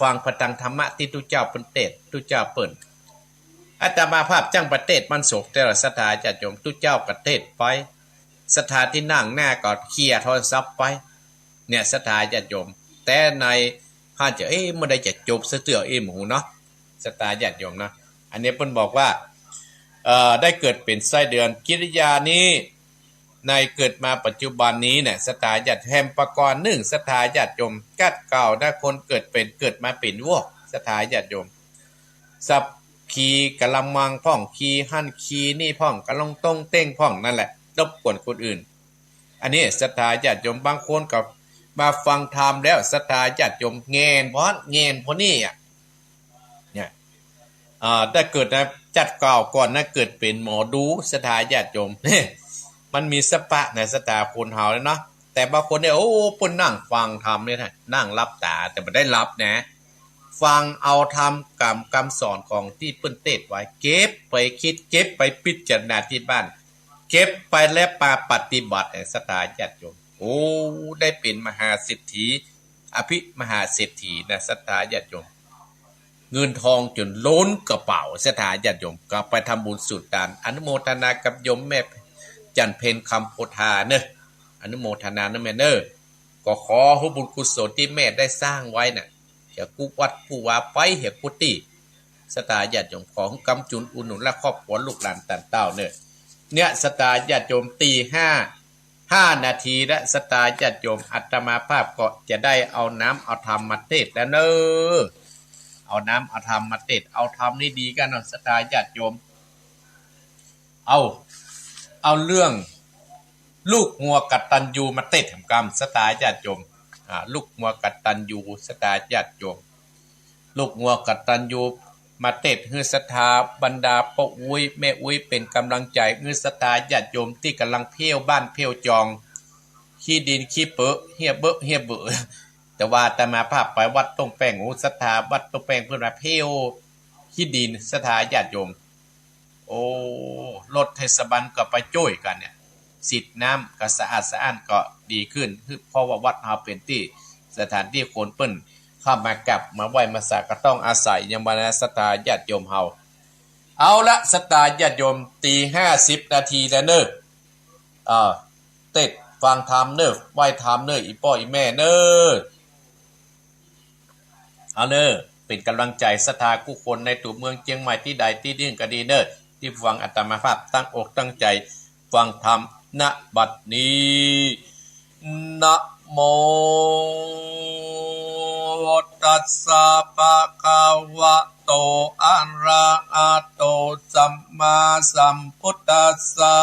ฟังพระธรรมตี้ตุ๊เจ้าเปิ้นเตสน์ ตุ๊เจ้าเปิ้น อาตมาภาพจั้งบ่เตสน์มันสกแต่ละ ศรัทธาญาติโยม ตุ๊เจ้าก็เตสน์ไป ศรัทธาตี้นั่งหน้าก็เขี่ยโทรศัพท์ไป เนี่ย ศรัทธาญาติโยม แต่ในพระจะ เอ๊ะ เมื่อใดจะจบสักเตื้อ เอ๊ะ บ่ฮู้เนาะ ศรัทธาญาติโยมเนาะ อันนี้เปิ้นบอกว่า เอ่อ ได้เกิดเป๋นไส้เดือน กิริยานี้ ในเกิดมาปัจจุบันนี้เนี่ย ศรัทธาญาติ แหมปางก่อนนึ่ง ศรัทธาญาติโยม กัดเก่านะ คนเกิดเป๋น เกิดมาเป๋นวัว ศรัทธาญาติโยม สับขี่กะละมังพ่อง ขี่หั้นขี่นี่พ่อง กะลงต้งเต้งพ่อง นั่นแหละ รบกวนคนอื่น อันนี้ศรัทธาญาติโยม บางคนก็มาฟังธรรมแล้ว ศรัทธาญาติโยม แงนพ่อหั้น แงนพ่อนี่อะ เนี่ย อ่า ได้เกิดนะ จัดเก่าก่อนนะ เกิดเป๋นหมอดู ศรัทธาญาติโยม มันมีสปะนะ ศรัทธาคนเฮาเนี่ยเนาะ แต่บางคนเนี่ย โอ้ เปิ้นนั่งฟังธรรมเนี่ยนะ นั่งหลับต๋า แต่บ่ได้หลับนะ ฟังเอาธรรมกำ กำสอนของตี้เปิ้นเตสน์ไว้ เก็บไปกึ๊ด เก็บไปพิจารณาตี้บ้าน เก็บไปแล้วมาปฏิบัติ ศรัทธาญาติโยม โอ้ ได้เป๋นมหาเศรษฐี อภิมหาเศรษฐีนะ ศรัทธาญาติโยม เงินทองจ๋นล้นกระเป๋า ศรัทธาญาติโยม ก็ไปทำบุญสุดตาน อนุโมทนากับโยมแม่จันเพ็ญ คำโพธาเน่อ อนุโมทนาเน่อแม่เน่อ ก็ขอหื้อบุญกุศลตี้แม่ได้สร้างไว้น่ะ เหียกู้วัดกู้วาไป เหียกู้ตี้ ศรัทธาญาติโยม ขอหื้อก้ำจุนอุดหนุนและครอบครัวลูกหลานต้านเต้าเน่อ เนี่ย ศรัทธาญาติโยม ตี๋ห้า ห้านาทีละ ศรัทธาญาติโยม อาตมาภาพก็จะได้เอาน้ำเอาธรรมมาเทศน์แล้วเน่อ เอาน้ำเอาธรรมมาเทศน์ เอาธรรมนี้ดีกั๋นเน่อ ศรัทธาญาติโยม เอา เอาเรื่องลูกงัวกตัญญูมาเทศน์แหมกำ ศรัทธาญาติโยม อ่า ลูกงัวกตัญญู ศรัทธาญาติโยม ลูกงัวกตัญญูมาเทศน์หื้อศรัทธาบรรดาป้ออุ๊ยแม่อุ๊ย เป๋นก๋ำลังใจ๋หื้อศรัทธาญาติโยมตี้ก่ำลังเผี้ยวบ้านเผี้ยวจอง ขี้ดินขี้เป๋อะ เฮี้ยเบอะเฮี้ยเบอะ แต่ว่าอาตมาภาพไปวัดต้งแป้ง โอ้ ศรัทธาวัดต้งแป้งเปิ้นว่าเผี้ยวขี้ดิน ศรัทธาญาติโยม โอ้ รถเทศบาลก็ไปจ้วยกั๋นเนี่ย สิทธิ์น้ำก็สะอาดสะอ้านก็ดีขึ้น เพราะว่าวัดเฮาเป๋นตี้สถานตี้คนเปิ้นเข้ามากราบมาไหว้มาสัก ก็ต้องอาศัยอย่างว่านะ ศรัทธาญาติโยมเฮา เอาละ ศรัทธาญาติโยม ตีห้าสิบนาทีแล้วเน่อ เออ เทศน์ฟังธรรมเน่อ ไหว้ธรรมเน่อ อี่ป้ออี่แม่เน่อ เอาเน่อ เป๋นก๋ำลังใจ๋ศรัทธากู้คนในตั๋วเมืองเจียงใหม่ตี้ใดตี้นึ่งก็ดีเน่อ ตี้ฟังอาตมาภาพตั้งอกตั้งใจ๋ฟังธรรม ณ บัดนี้ นะโม ตัสสะ ภะคะวะโต อะระหะโต สัมมาสัมพุทธัสสะ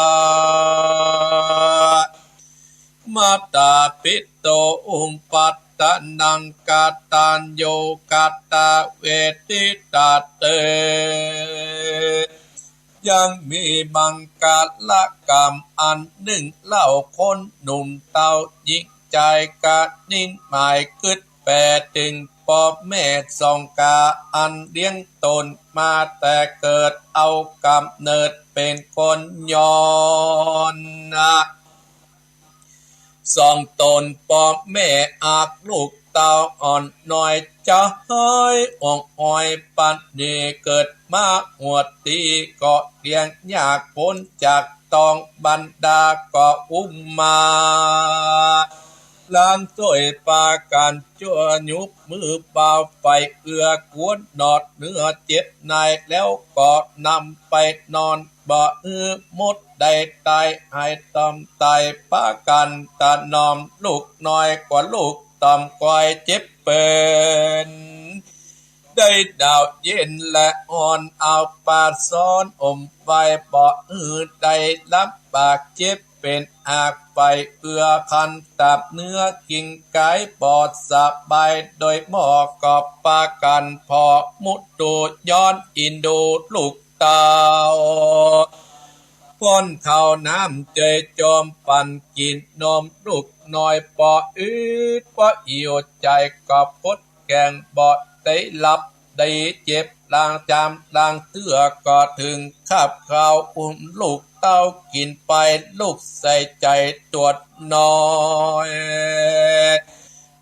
มาตาปิโต อุปัฏฐานัง กตัญญู กตเวทิ ตะเต ยังมีมังคละกรรมอันนึ่งเล่า คนหนุ่มเฒ่าหญิงจาย กะนิ้นหมายกึ๊ดแป๋เถิงป้อแม่สองกา อันเลี้ยงต๋นมาแต่เกิด เอาก๋ำเนิดเป๋นคน ย้อนนะ สองต๋นป้อแม่อักลูกเต้าอ่อนน้อย จะหายอ่องอ้อยปันนี้ เกิดมาหัวตี้ก็เลี้ยงยาก ป๊นจากต๊องบรรดาก็อุ้มมา หลานจ้วยปากั๋นจั่วยุบมือบ่าว ไปเอื้อกั๋วหนอดเนื้อเจ็บใน แล้วก็นำไปนอน บ่หื้อมดได้ตาย หายต่อมต๋ายปากั๋น ถนอมลูกน้อย กว่าลูกต่อมก้อยเจ็บเป๋น ได้หนาวเย็นและฮ้อน เอาปาซ้อนอมไว้ บ่หื้อได้ลำบากเจ็บเป๋น หากไปเอื้อคันต๋ามเนื้อ กิ่งก๋ายบ่สบาย โดยหม้อก็ปากั๋นผ่อมุดู ย้อนอินดูลูกเต้า ป้อนข้าวน้ำเจยจอมปั๋นกิ๋นนม ลูกน้อยป้ออืดป้ออิ่ว ใจ๋ก็ปดแก่ง บ่ได้หลับได้เจ็บ ลางจามลางเตื้อ ก็เถิงคาบข้าวอุ้มลูกเต้ากิ๋นไป ลูกใส่ใจ๋ตวดน้อย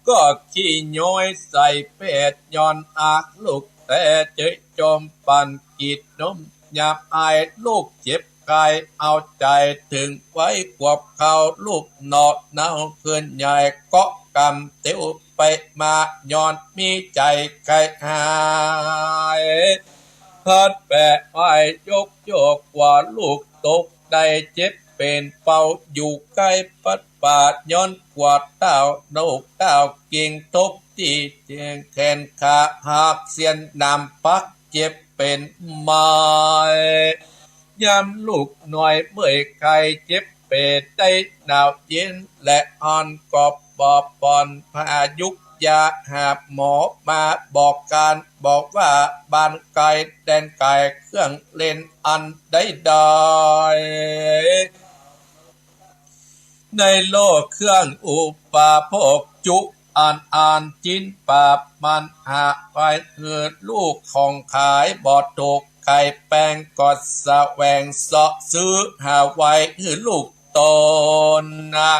ก็ขี้ย้อยใส่แป๊ด ย้อนอักลูกแต๊ เจยจอมปั๋นกิ๋นนม ยามอายลูกเจ็บไข้ เอาใจ๋เถิงไว้กวบข้าวลูกหนอ เนาเขินใหญ่ เกาะกำเตียวไปมา ย้อนมีใจ๋ใค่หาย พัดแปะอ้อยยกโยก กว่าลูกตกได้เจ็บเป๋นเป่า อยู่ใก้ปัดป่า ย้อนกว่าเต้า ลูกเต้ากิ่งทบตี้เตียง แขนขาหักเสี้ยนหนามปัก เจ็บเป๋นไม้ ยามลูกน้อยเมื่อยไข้ เจ็บเป๋นได้หนาวเย็นและฮ้อน ก็บ่ปอน พายุกยาหาหมอมา บอกก๋านบอกว่าบ้านไก๋แดนไก๋ เครื่องเล่นอันใดๆ ในโลกเครื่องอุปโภค จุอันอันจินปาบมัน หาไว้หื้อลูก ของขายบ่ถูก ไข่แป้งก็แสวงเสาะซื้อ หาไว้หื้อลูกตนนะ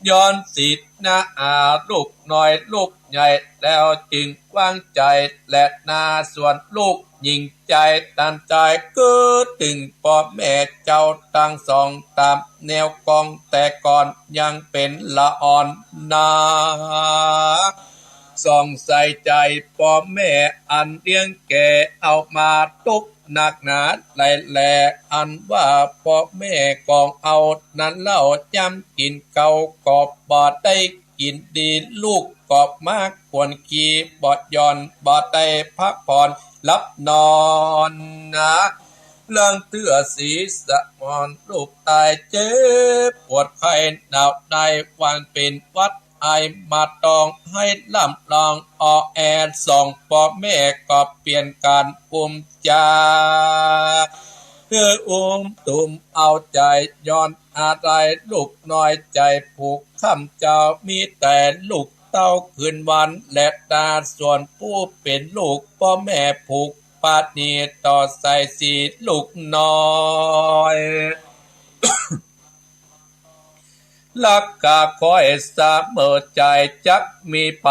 ย้อนสิทธิ์นะ อาลูกน้อยลูกใหญ่ แล้วจึงวางใจ๋แลนา ส่วนลูกหญิงใจ๋ตันใจ๋ เกิดเถิงป้อแม่เจ้าตังสอง ต๋ามแนวกองแต่ก่อน ยังเป๋นละอ่อนนา ส่องใส่ใจ๋ป้อแม่อันเลี้ยงแก่ เอามาตุ๊กข์หนักหนาหลายแล อันว่าป้อแม่ของเฮานั้นเล่า ยามกิ๋นเกาก็บ่ได้กิ๋นดี ลูกก็มาขวนขี้บ่หย่อน บ่ได้พักผ่อนหลับนอนนะ เรื่องเตื้อสีสะหมอน ลูกต๋ายเจ็บปวดไข้หนาวได้ วันเป๋นหวัด ไอมาต้อง ไห้ล่ำร้องอ่อแอ ส่องป้อแม่ก็เปลี่ยนก๋านอุ้มจ๋า หื้ออุ้มตุ้มเอาใจ๋ ย้อนอะไรลูกน้อยใจ๋ผูก ค่ำเจ๊ามีแต่ลูกเต้าคืนวัน และตาส่วนผู้เป๋นลูกป้อแม่ผูก ปาณีต่อใส่สีลูกน้อย รักกาคอยเสมอใจ๋ จักมีไป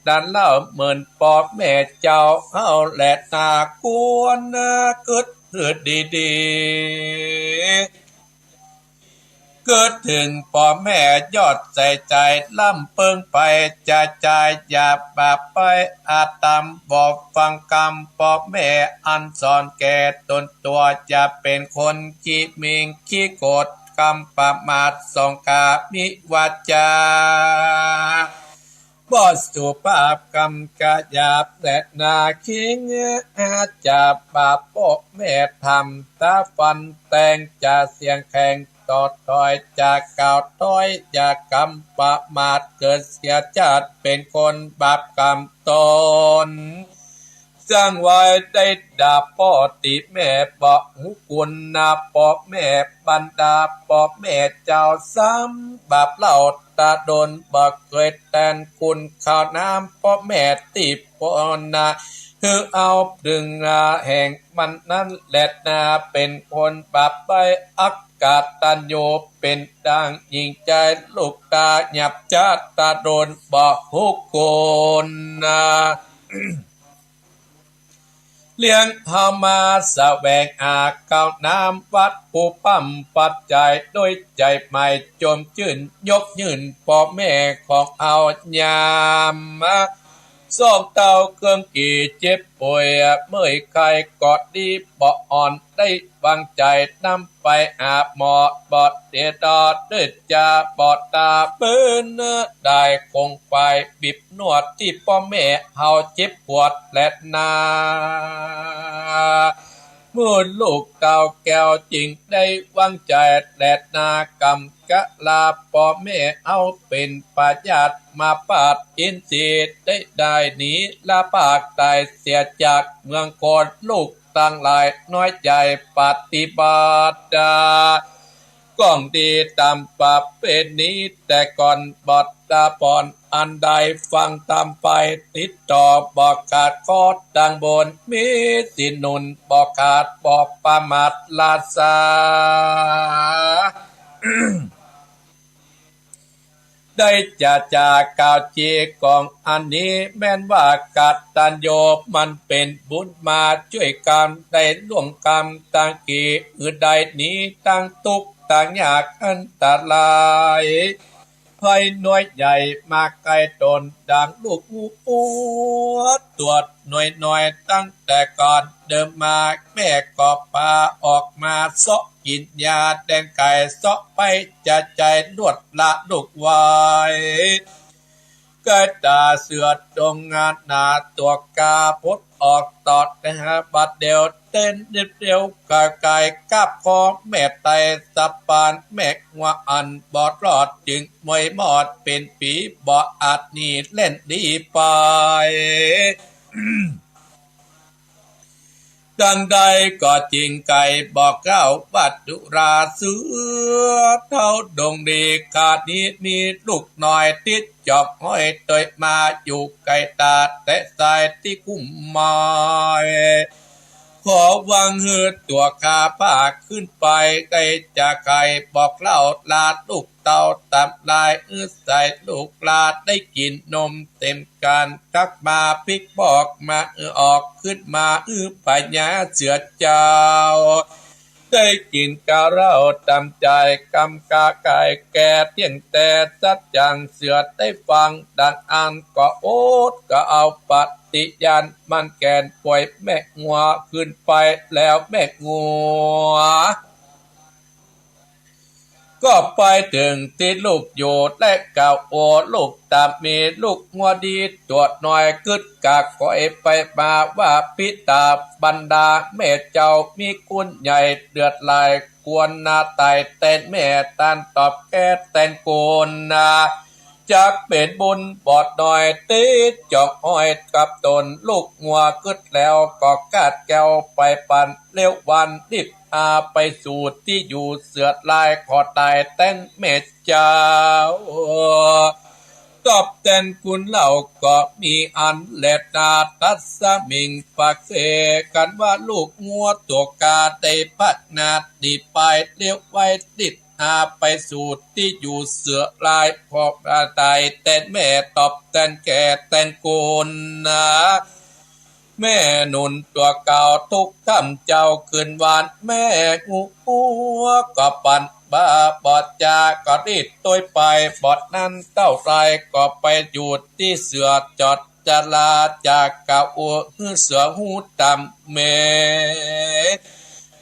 นั้นเล่า เหมือนป้อแม่เจ้าเฮาแลนา ควรกึ๊ดหื้อดีๆ กึ๊ดเถิงป้อแม่ยอดใส่ใจ๋ ล้ำเปิ้งไปจะจาย อย่าบาปไปอาธรรม บ่ฟังกำป้อแม่อันสอนแก่ต๋นตั๋ว อย่าเป๋นคนขี้หมิ่นขี้โกรธ กำประมาทส่องกามิวาจา บ่สุภาพกำกะหยาบแลนา คิงอาจจะบาปป้อแม่ทำ ต๋าฟันแตงจะเสียงแข็ง ต่อถอยจะก้าวถอย อย่ากำประมาท เกิดเสียจาติเป๋นคนบาปกำต๋น สร้างไว้ได้ด่าป้อติแม่บ่ฮู้คุณนา ป้อแม่บรรดาป้อแม่เจ้า ซ้ำบาปเล่าต๋าดน บ่เกยแตนคุณข้าวน้ำป้อแม่ตี้ปนนา หื้อเอาเถิงนาแห่งมันนั้นแลนา เป๋นคนบาปไปอักกตัญญู เป๋นดังหญิงใจ๋ ลูกต๋าหยาบจ๊าต๋าดน บ่ฮู้คุณนา เลี้ยงเฮามาแสวงหาข้าวน้ำวัตถุปัจจัย ด้วยใจ๋ใหม่จมจื้น ยกยื่นป้อแม่ของเฮายามมา ซอกเต้าเครื่องกี่เจ็บป่วยเมื่อยไข้ก็ดีบ่อ่อน ได้วางใจ๋นำไปหาหมอ บ่เตียดอด้วยจาบ่ต๋าเปิ้น ได้คงไปบีบนวดตี้ป้อแม่เฮาเจ็บปวดแลนา เมื่อลูกเต้าแก้วจึงได้วางใจ๋แลนา กำกะลาป้อแม่เฮาเป๋นพยาธิมาปาดอินทรีย์ได้ ได้หนีละปากต๋ายเสียจากเมืองโคน ลูกตังหลายน้อยใจ๋ปฏิบัติ ก้องดีต๋ามประเพณีแต่ก่อน บ่ต๋าปอนอันใดฟังธรรมไป ติดต่อบ่ขาด ขอตังบุญมีสินหนุน บ่ขาดบ่ประมาทราษา ได้จะจากล่าวจีกองอันนี้ แม่นว่ากตัญญูมันเป๋นบุญมาจ้วยกั๋น ได้ล่วงกรรมตังกี่ หื้อได้หนีตังตุ๊กข์ตังยากอันตราย ภัยน้อยใหญ่มาใก้ต๋น ดังลูกหมูปวดตรวจน้อยๆ ตั้งแต่ก่อนเดิมมา แม่ก็ปาออกมาเซาะกิ๋นยาแดงไก่ เซาะไปจะใจ๋ลวดละลูกไว้ ใก้ต๋าเสือดงงานหนา ตั๋วกาพดออกตอดแต่บัดเดี่ยว เต้นเร็วๆ ไกลๆ กาบคอแม่ไตสะปาน แม่หัวอันบ่รอด จึงมวยมอดเป๋นผี บ่อาจหนีเล่นดีไป ดังใดก็จริงไก่บอกเล่าว่า สุราเสือเฒ่าดงดี ข้านี้มีลูกน้อยติดจอบห้อย ตวยมาอยู่ใก้ต๋าแต่สายตี้คุ้มไม้ ขอวางหื้อตั๋วข้าพาขึ้นไป ได้จะไขบอกเล่าลาลูกเต้าต๋ามลาย หื้อใส่ลูกหลานได้กิ๋นนมเต็ม ก๋านตักมาปิ๊กบอกมา เออออกขึ้นมา อื้อพญาเสือเจ้า ได้กิ๋นกาเหล้าต๋ามใจ๋ กำกาก๋ายแก่เตี้ยงแต๊ สัจจั๋งเสือได้ฟังดังอั้น ก็อดก็เอาปฏิญาณ มันแก่นป่อยแม่งัวขึ้นไปแล้ว แม่งัว ก็ไปเถิงตี้ลูกอยู่ และกล่าวโอลูกต๋ามี ลูกงัวดีตั๋วน้อย กึ๊ดกาก๋อยไปมาว่า ปิดาบรรดาแม่เจ้า มีคุณใหญ่เดือดหลาย ควรนาต๋ายแตนแม่ ต้านตอบแก้แตนกุณนา จักเป๋นบุญบ่น้อย ติดจองอ้อยกับต๋น ลูกงัวกึ๊ดแล้ว ก็กาดแก้วไปปัน เลี้ยววันรีบ พาไปสู่ตี้อยู่เสือลาย ขอต๋ายแตนแม่เจ้า ตอบแตนกุณเล่าก็มีอั้นแลนา ตัสมิงปะเส กันว่าลูกงัวตั๋วกาได้พัดนาดีไป เลี้ยวไว้รีบ พาไปสู่ตี้อยู่เสือลาย ขอต๋ายแตนแม่ ตอบแตนแก่แตนกุณนา แม่หนุนตั๋วเก่าทุกค่ำเจ้าคืนวัน แม่งัวก็ปันบ่าบ่จ๋า ก็รีบตวยไป บ่นั้นเต้าไรก็ไปอยู่ตี้เสือจอดจารา จากกล่าวหื้อเสือฮู้ต๋ามแม่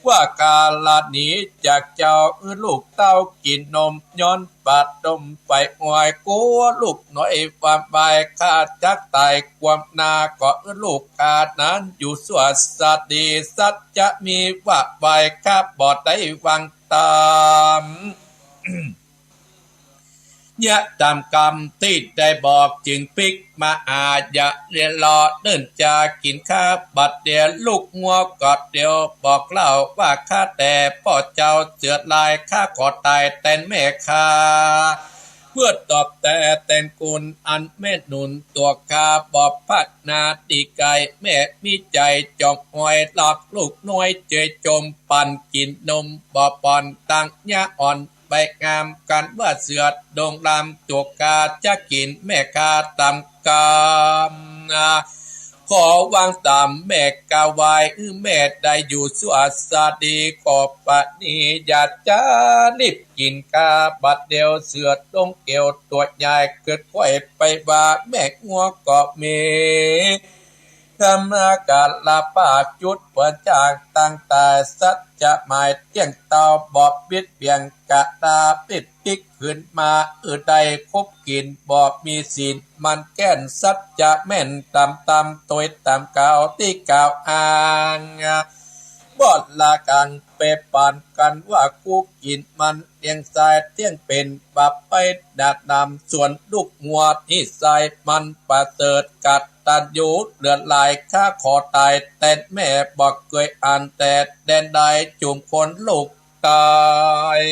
ว่ากาละหนีจากเจ้า หื้อลูกเต้ากิ๋นนม ย้อนบาดดมไปอวย กั๋วลูกน้อยหวั่นไหว ข้าจักต๋ายความนา ก็หื้อลูกข้านั้นอยู่สั่วสะดี สัจจะมีว่าไหว ข้าบ่ได้วางต๋าม เยียะต๋ามกำตี้ได้บอก จึงปิ๊กมาอา อย่าเลียรอเนิ่นจา กิ๋นข้าบัดเดียว ลูกงัวก็เดียว บอกเล่าว่าข้าแต่ป้อเจ้าเสือลาย ข้าขอต๋ายแตนแม่ข้า เปื้อตอบแต่แตนกุณอันแม่หนุนตั๋วข้า บ่พัดนาดีไก๋ แม่มีใจ๋จองอ้อย หลอกลูกน้อยเจยจม ปั่นกิ๋นนมบ่ป่อน ตังเยียะอ่อน ใบงาม กันว่าเสือดงลำ ตั๋วกาจะกิ๋นแม่ข้าต๋ามกำ ขอวางต๋ามแม่ข้าไว้ แม่ได้อยู่สั่วสะดี ขอปะนี้อย่าจ๊า รีบกิ๋นข้าบัดเดียว เสือดงเกี่ยวตั๋วใหญ่ เกิดค่อยไปว่า แม่งัวก็มี ธรรมกาละปากจุดเปื้อนจากตั้งแต่สัจจะหมายเตี้ยงเต้า บ่ปิดเปียงกะตาปิดปิ๊กขึ้นมา อือได้คบกิ๋นบ่มีศีล มันแก้นสัจจะแม่นต๋ามต๋ามตวยต๋ามกล่าวตี้กล่าวอ้าง บ่ละกังเปปานกันว่ากูกิ๋นมัน เตี้ยงสายเตี้ยงเป๋น บาปไปหนาหนำ ส่วนลูกงัวนิสัยมันประเสริฐ กตัญญูเหลือหลาย ข้าขอต๋ายแตนแม่ บ่เกยอันแต่แดนใด จุมคนลูกต๋าย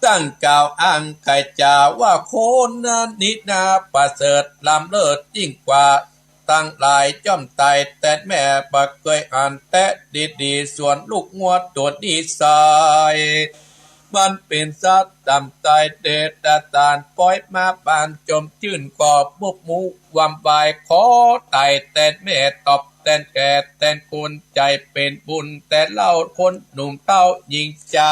ตั้งกล่าวอ้างไก่จาว่า คนนั้นนี้นาประเสริฐล้ำเลิศยิ่งกว่า ตังหลายย่อมต๋ายแตนแม่ บ่เกยอันแต่ดีๆ ส่วนลูกงัวตั๋วนิสัย มันเป๋นสัตว์ต่ำต๋ายเดรัจฉาน ป้อยมาบานจมจื้น ก็มุกมุกวามวาย ขอต๋ายแตนแม่ ตอบแตนแก่แตนกุณ ใจ๋เป๋นบุญแต่เล่า คนหนุ่มเต้าหญิงใจ๋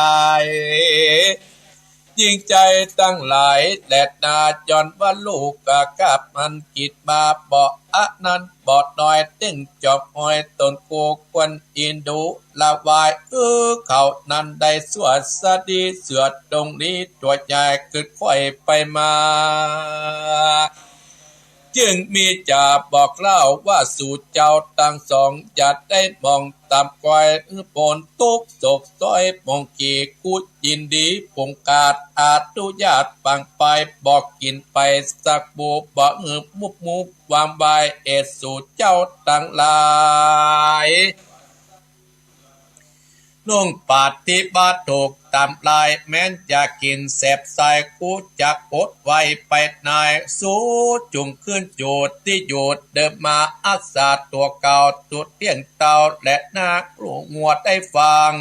หญิงใจ๋ตังหลายแลนา ย้อนว่าลูกกะกับมันกิ๋นมา บ่อันนั้นบ่น้อย เตี้ยงจอกอ้อยต๋นกูควรอินดูละวาย เออ เขานั้นได้สั่วสะดี เสือดงนี้ตั๋วใหญ่ กึ๊ดค่อยไปมา จึงมีจาบอกเล่าว่า สูเจ้าตังสอง อย่าได้มองต่ำก้อย ปนตุ๊กข์โศกซ้อย มองกี่กู้ยินดี ปงกาดอนุญาตปังไป บ่กิ๋นไปสักบู บ่หื้อมุกมุกวามวาย เอ สูเจ้าตังหลาย นุ่งปฏิบัติถูกต๋ามลาย แม้นจะกิ๋นแสบไส้ กูจักอดไว้ไปนาย สูจุ่งขึ้นจูดตี้อยู่เดิมมา อัสสาตั๋วเก่าจุดเตี้ยงเต้า และนาลูกงัวได้ฟัง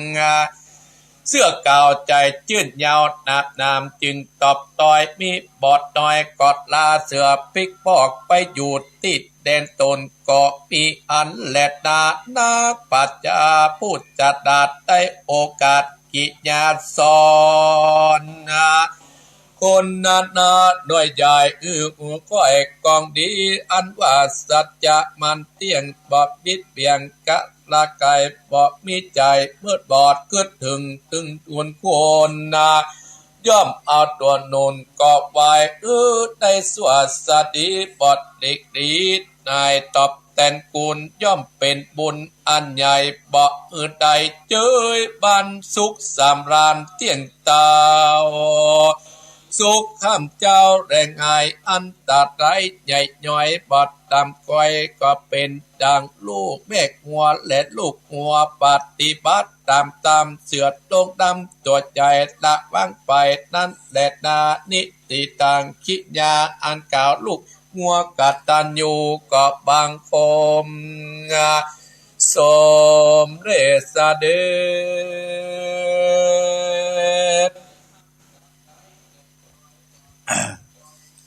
เสื้อก๋าวใจ๋จื้นยาวหนาบหนาม จึงตอบตอย มีบ่อน้อยก็ลาเสื้อปิ๊กปอก ไปอยู่ตี้แดนตนก็มีอันแลนา นักปราชญ์ผู้ฉลาดได้โอกาสกิยาสอนนะ คนนั้นนะหน่วยใหญ่ อื้อ อู้ ก้อยกองดี อันว่าสัจจะมันเตี้ยง บ่บิดเบี่ยงกะละไก บ่มีใจ๋มืดบอด กึ๊ดถึงตึงทูลคุณนะ ย่อมเอาตั๋วหนุนก็ไหว้ อื้อ ได้ชั่วสดี บ่หลีกหลี นายตอบแตนกูล ย่อมเป๋นบุญอันใหญ่ บ่อื่นใด เจยบันสุขสำราญเตี้ยงเต้า สุขข้ามเจ้าแลง่าย อันตรายใหญ่ย้อย บ่ต่ำก้อย ก็เป๋นดังลูกแม่งัว และลูกงัวปฏิบัติต๋ามต๋าม เสื้อดงดำตั๋วใจ๋ ละวังไปนั้นแลนา นิติตัง กิยาอันกล่าวลูกงัวกตัญญู ก็บังคมสมเร็จเสด็จ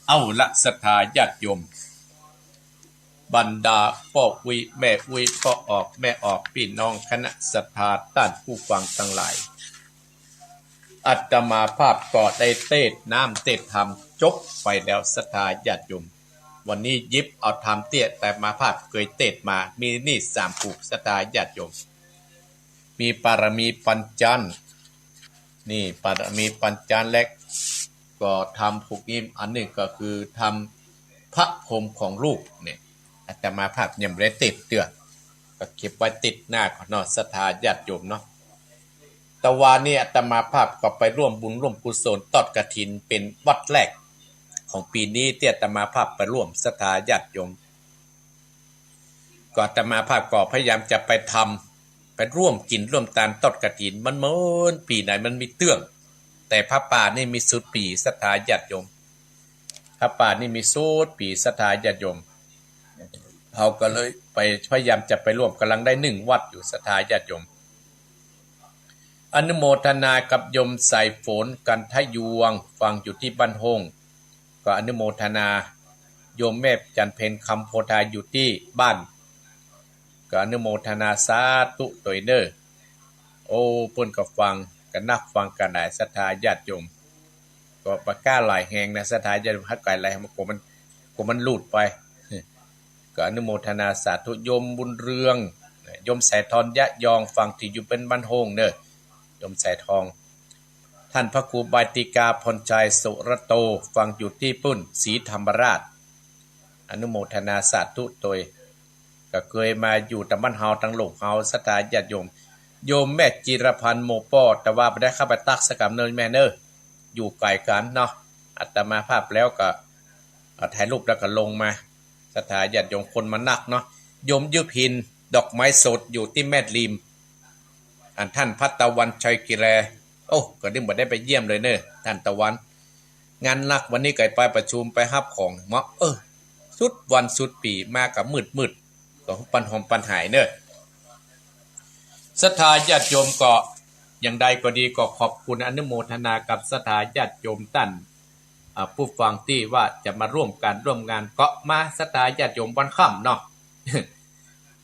เอาละศรัทธาญาติโยม บรรดาป้ออุ๊ยแม่อุ๊ย ป้อออกแม่ออก ปี้น้องคณะศรัทธาต้านผู้ฟังตังหลาย อาตมาภาพก็ได้เตสน์น้ำเตสน์ธรรมจบไปแล้วศรัทธาญาติโยม วันนี้หยิบเอาธรรมตี้อาตมาภาพเกยเตสน์มา มีนี่สามผูกศรัทธาญาติโยม มีปารมีปัญจันทร์ นี่ปารมีปัญจันทร์ และก็ธรรมผูกนี้อันนึ่งก็คือธรรมพระพรหมของลูกเนี่ย อาตมาภาพยังบ่ได้เตสน์เตื้อ ก็เก็บไว้ติดหน้าก่อนเนาะศรัทธาญาติโยมเนาะ ตะวานี้อาตมาภาพก็ไปร่วมบุญร่วมกุศลทอดกฐินเป๋นวัดแรกของปี๋นี้ตี้อาตมาภาพไปร่วมศรัทธาญาติโยม ก็อาตมาภาพก็พยายามจะไปทำ ไปร่วมกิ๋นร่วมตานทอดกฐิน มันเหมือนปี๋ไหนมันมีเตื้อง แต่ผ้าป่านี่มีสุดปี๋ศรัทธาญาติโยม ผ้าป่านี่มีสุดปี๋ศรัทธาญาติโยม เฮาก็เลยไปพยายามจะไปร่วม ก่ำลังได้นึ่งวัตรอยู่ศรัทธาญาติโยม อนุโมทนากับโยมสายฝน กันทะยวงศ์ ฟังอยู่ตี้บ้านโฮ่ง ก็อนุโมทนา โยมแม่จันเพ็ญ คำโพธา อยู่ตี้บ้าน ก็อนุโมทนาสาธุตวยเน่อ โอ้ เปิ้นก็ฟัง ก็นักฟังกั๋นหลายศรัทธาญาติโยม ก็บ่กล้าหลายแฮงนะศรัทธาญาติโยม หากไกลหลาย มันกั๋วมัน กั๋วมันหลุดไป ก็อนุโมทนาสาธุ โยมบุญเรือง โยมสายทองยะยอง ฟังตี้อยู่เป๋นบ้านโฮ่งเน่อ โยมสายทอง ท่านพระครูบาติกาพรชัยสุรโต ฟังอยู่ตี้ปุ้น ศรีธรรมราช อนุโมทนาสาธุตวย ก็เกยมาอยู่ตางบ้านเฮา ตางหลงเฮา ศรัทธาญาติโยม โยมแม่จิรพันธ์ โมป้อ แต่ว่าบ่ได้เข้าไปตักสักกำเน่อแม่เน่อ อยู่ไก๋กั๋นเนาะ อาตมาภาพแล้วก็ เอ่อ ถ่ายรูปแล้วก็ลงมา ศรัทธาญาติโยม คนมานักเนาะ โยมยุพิน ดอกไม้สด อยู่ตี้แม่ริม อันท่านพัตตะวันชัยกิแล โอ้ ก็นึ่งบ่ได้ไปเยี่ยมเลยเน่อ ท่านตะวัน งานนัก วันนี้ก็ไปประชุม ไปฮับของเนาะ เออ สุดวันสุดปี๋ มาก็มืดๆ ก็ปันหอมปันหายเน่อ ศรัทธาญาติโยม ก็อย่างใดก็ดี ก็ขอบคุณอนุโมทนากับศรัทธาญาติโยมต้าน อ่า ผู้ฟังตี้ว่าจะมาร่วมก๋านร่วมงาน ก็มาศรัทธาญาติโยมวันค่ำเนาะ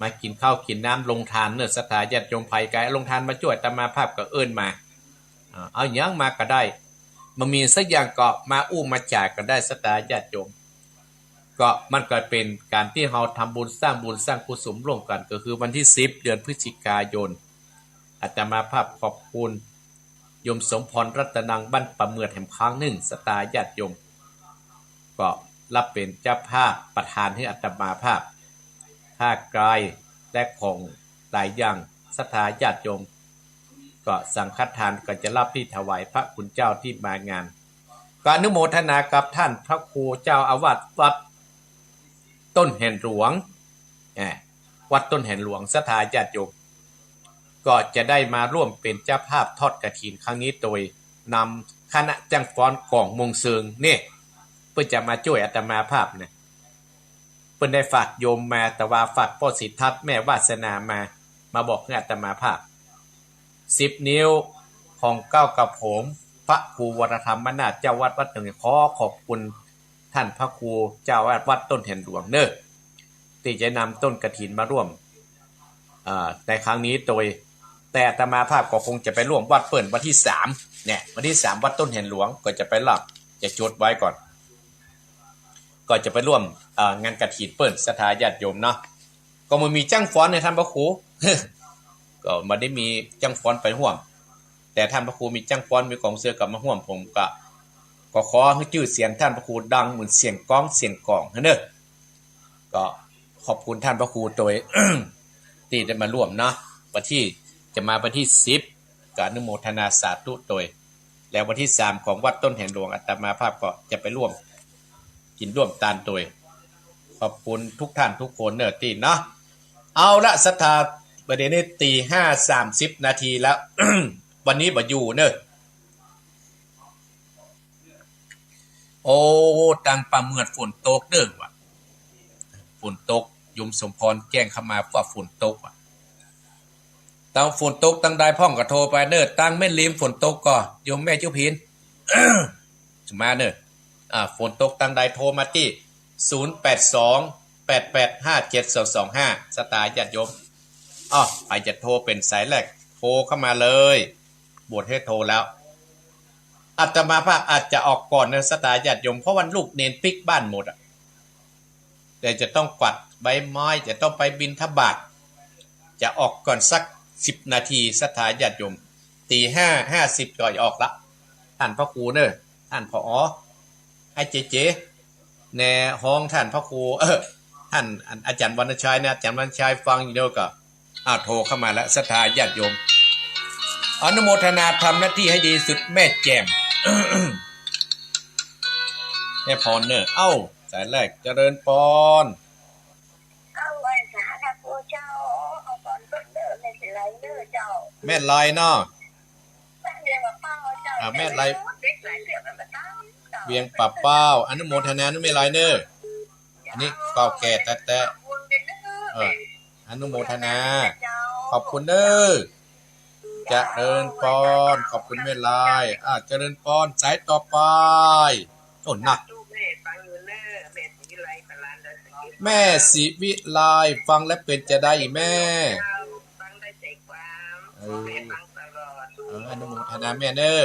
มากิ๋นข้าวกิ๋นน้ำ โฮงตานเน่อ ศรัทธาญาติโยม ใผใก้โฮงตานมาจ้วยอาตมาภาพก็เอิ้นมา อ่า เอาหยังมาก็ได้ บ่มีสักอย่างก็มาอู้มาจ๋ากั๋นได้ ศรัทธาญาติโยม ก็มันก็เป๋นก๋านตี้เฮาทำบุญ สร้างบุญสร้างกุศลร่วมกั๋น ก็คือวันตี้สิบ เดือนพฤศจิกายน อาตมาภาพขอบคุณโยมสมพรรัตนัง บ้านป่าเหมือด แหมครั้งนึ่ง ศรัทธาญาติโยม ก็รับเป๋นเจ้าภาพประทานหื้ออาตมาภาพ ผ้ากายและของหลายอย่าง ศรัทธาญาติโยม ก็สังฆทานก็จะรับตี้ถวายพระคุณเจ้าตี้มางาน ก็อนุโมทนากับท่านพระครูเจ้าอาวาสวัดต้นแหนหลวง อ่า วัดต้นแหนหลวง ศรัทธาญาติโยม ก็จะได้มาร่วมเป๋นเจ้าภาพทอดกฐินครั้งนี้ โดยนำคณะจ้างฟ้อนก๋องมงเซิงนี่ เปิ้นจะมาจ้วยอาตมาภาพนะ เปิ้นได้ฝากโยมมา แต่ว่าฝากป้อศรีทัศน์ แม่วาสนามา มาบอกหื้ออาตมาภาพ สิบ นิ้ว ของเก๊ากับผม พระครูวรธรรมนาถ เจ้าวัดวัดต้น ขอขอบคุณท่านพระครูเจ้าวัดวัดต้นแหนหลวงเน่อ ตี้จะนำต้นกฐินมาร่วม อ่า ในครั้งนี้โตย แต่อาตมาภาพก็คงจะไปร่วมวัดเปิ้นวันตี้สาม เนี่ย วันตี้สามวัดต้นแหนหลวงก็จะไปร่วม จะจดไว้ก่อน ก็จะไปร่วม เอ่อ งานกฐินเปิ้น ศรัทธาญาติโยมเนาะ ก็บ่มีจ้างฟ้อนในท่านพระครู ก็บ่ได้มีจ้างฟ้อนไปฮ่วม แต่ท่านพระครูมีจ้างฟ้อน มีก๋องเสื้อก็มาฮ่วม ผมก็ ก็ขอหื้อจื้อเสียงท่านพระครูดังเหมือนเสียงก้องเสียงก๋องหั้นเน่อ ก็ขอบคุณท่านพระครูโตย ตี้ได้มาร่วมเนาะ วันตี้ จะมาวันตี้สิบ ก็อนุโมทนาสาธุโตย แล้ววันตี้สามของวัดต้นแหนหลวง อาตมาภาพก็จะไปร่วม กิ๋นร่วมตานโตย ขอบคุณทุกท่านทุกคนเน่อตี้เนาะ เอาละศรัทธา บ่าเดี่ยวนี้ตี๋ห้าสามสิบนาทีแล้ว วันนี้บ่อยู่เน่อ โอ้ ตังป่าเมือดฝนตกเด้อวะ ฝนตก โยมสมพรแจ้งเข้ามาว่าฝนตกวะ ตังฝนตกตังใดพ่องก็โทรไปเน่อ ตังแม่ริมฝนตกก่อ โยมแม่จุพิน มาเน่อ อ่า ฝนตกตังใดโทรมาตี้ ศูนย์แปดสอง แปดแปดห้าเจ็ดสองสองห้า ศรัทธาญาติโยม อ้อ ใผจะโทรเป๋นสายแรก โทรเข้ามาเลย บวชให้โทรแล้ว อาตมาภาพอาจจะออกก่อนเน่อ ศรัทธาญาติโยม เพราะว่าลูกเณรปิ๊กบ้านหมดอะ เดี๋ยวจะต้องกวาดใบไม้ จะต้องไปบิณฑบาต จะออกก่อนสักสิบนาที ศรัทธาญาติโยม ตี๋ห้าห้าสิบก็ออกละ ท่านพระครูเน่อ ท่านผอ ไอ้เจเจ แน่ฮ้องท่านพระครู เออ ท่าน อาจารย์วรรณชัยนะ อาจารย์วรรณชัยฟังอยู่เดี๋ยวก็ อ้าว โทรเข้ามาแล้ว ศรัทธาญาติโยม อนุโมทนาทำหน้าตี้หื้อดีสุด แม่แจ่ม แม่พรเน่อ เอ้า สายแรก เจริญปอน เอาไหว้สาธุเจ้า เอาก่อนเปิ้นเน่อ แม่สีไลเน่อเจ้า แม่ไลเนาะ แม่เวียงป่าเป้าเจ้า อ่า แม่ไล เวียงป่าเป้า อนุโมทนาเน่อแม่ไลเน่อ อันนี้เก่าแก่แต๊ๆ เออ อนุโมทนา ขอบคุณเน่อ เจริญปอน ขอบคุณแม่ไล อ่า เจริญปอน สายต่อไป โอ้ หนัก แม่ศรีวิไล ฟังแล้วเป๋นจาใดแม่ เออ เออ อนุโมทนาแม่เน่อ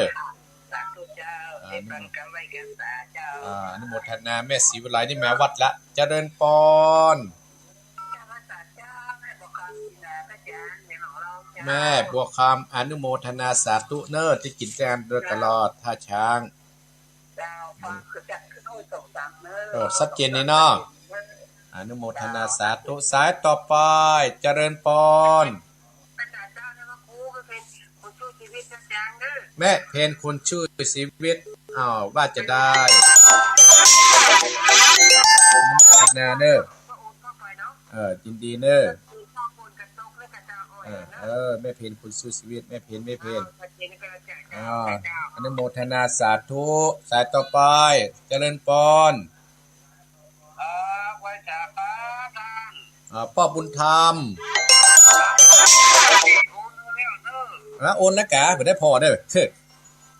สาธุเจ้า อ่า ได้ฟังกำไหว้กำสาเจ้า อ่า อนุโมทนา แม่ศรีวิไลนี่มาวัดละ เจริญปอน แม่บัวคำ อนุโมทนาสาธุเน่อ ตี้กิ๋นแตงโดยตลอด ท่าช้าง เจ้า ฟังคือจัดขึ้นห้องสองสามเน่อ โอ้ ชัดเจนนี่เนาะ อนุโมทนาสาธุ สายต่อไป เจริญปอน แม่เพ็ญ คนสู้ชีวิต อ้าว ว่าจาใด นาเน่อ เออ ยินดีเน่อ เออ เออ แม่เพ็ญ คนสู้ชีวิต แม่เพ็ญ แม่เพ็ญ อ่า อนุโมทนาสาธุ สายต่อไป เจริญปอน ครับ ไหว้สาครับท่าน อ่า ป้อบุญธรรม โอนแล้วเน่อ ฮะ โอนแล้วกา บ่ได้ผ่อเน่อ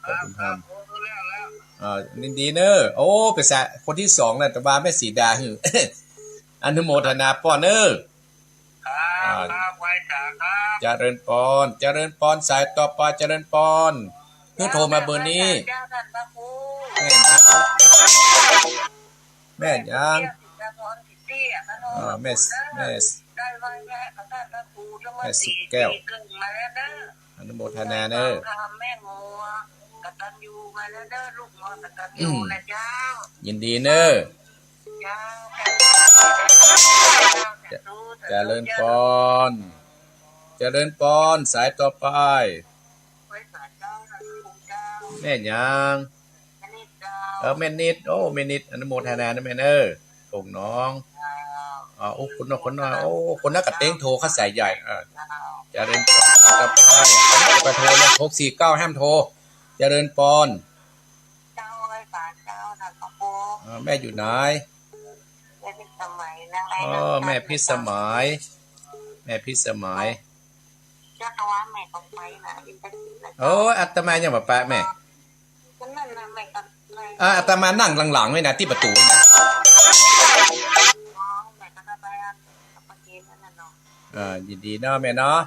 ป้อบุญธรรม ครับ โอนแล้วแล้ว อ่า ยินดีเน่อ โอ้ เป๋นสายคนตี้สองแล้ว แต่ว่าแม่สีดาหื้อ อนุโมทนาป้อเน่อ ครับ อ่า ครับ ไหว้สาครับ เจริญปอน เจริญปอน สายต่อไป เจริญปอน หื้อโทรมาเบอร์นี้ เจ้า ท่านพระครู แม่นะ แม่หยัง เจ้า สิทธาพร สิทธิอะ อ่า แม่ แม่ ได้ไหว้แม่พระธาตุพระครู แม่สุขแก้ว สี่ปีครึ่งมาแล้วเน่อ อนุโมทนาเน่อ แม่งัว กตัญญูมาแล้วเน่อ ลูกงัวกตัญญูนะเจ้า ยินดีเน่อ เจ้า เจริญปอน เจริญปอน สายต่อไป แม่หยัง เออ แม่นิด โอ้ แม่นิด อนุโมทนานะแม่เน่อ โป่งหนอง อ่า โอ้ คนน้อย คนน้อย โอ้ คนนั้นก็เต็งโทรเข้าสายใหญ่ อ่า เจริญปอน ต่อไป ไปโทรเลย หกสี่เก้า ห้ามโทร เจริญปอน เจ้า ไหว้สาเจ้า ท่านพระครู อ่า แม่อยู่ไหน แม่พิสมัยนะ อ๋อ แม่พิสมัย แม่พิสมัย จักว่าแม่ก็ไปนะ อินเตอร์เน็ตนะ โอ้ อาตมายังบ่ปะแม่ ก็นั่นน่ะ แม่ก็เลย อ่า อาตมานั่งหลังๆ ไว้นะ ตี้ประตู๋นะ อ๋อ แม่ก็ได้ไปอัน ประเคนนั่นน่ะเนาะ อ่า ยินดีเนาะแม่เนาะ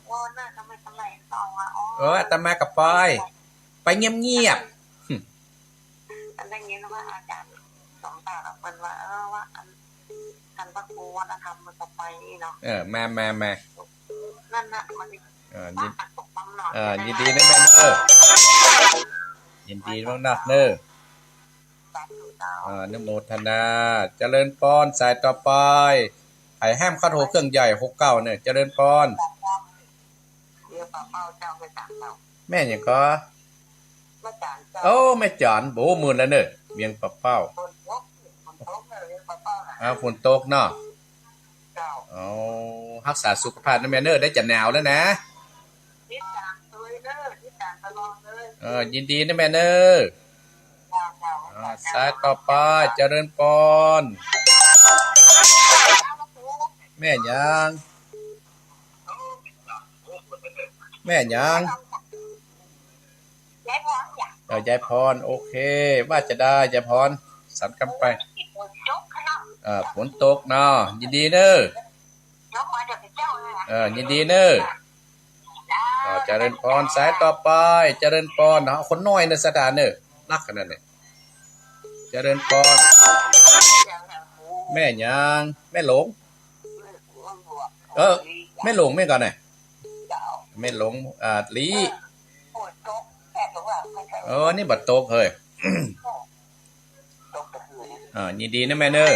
โอ้ น่าจะไม่เป็นไรต่อว่ะ อ๋อ เออ อาตมาก็ไป ไปเงียบๆ อันได้ยินว่าอาจารย์สองตาเปิ้นว่า เออ ว่าอัน ท่านพระครูวัฒนธรรมมันก็ไปนี่เนาะ เออ มา มา มา นั่นน่ะ มัน เออ ยิน ว่าอันตกบังหนอน เออ ยินดีนะแม่เนอะ ยินดีมากๆ เนอะ สาธุเจ้า เออ อนุโมทนา เจริญพร สายต่อไป ใผห้ามเข้าโทรเครื่องใหญ่ หกเก้า เนี่ย เจริญพร เดี๋ยวป้าเป้าเจ้าไปตามเรา แม่หยังก็ แม่จ๋าเจ้า โอ้ แม่จ๋า โอ้ มื่นแล้วเนอะ เวียงป่าเป้า ฝนตก ฝนตกเลย เวียงป่าเป้าน่ะ อ่า ฝนตกเนาะ เจ้า โอ้ ฮักษาสุขภาพนะแม่เนอะ ได้จะหนาวแล้วนะ ติดตามเลยเนอะ ติดตามตลอดเลย เออ ยินดีนะแม่เนอะ เจ้า เจ้า อ่า สายต่อไป เจริญพร แม่หยัง แม่หยัง ยายพรจ้ะ เออ ยายพร โอเค ว่าจะได้ ยายพร สันกำไป ฝนตกขนาด เออ ฝนตกเนาะ ยินดีเนอะ ยกมาเดี๋ยวไปเจ้าเลยนะ เออ ยินดีเนอะ เจ้า เออ เจริญพร สายต่อไป เจริญพร เอาคนน้อยเนอะ สถานเนอะ นักขนาดนี้ เจริญพร แม่หยัง แม่หลง เออ แม่หลงแม่ก่อนน่ะ แม่หลง อ่า ลี เออ นี่บ่ตกเฮ้ย อ่า ยินดีนะแม่เนอะ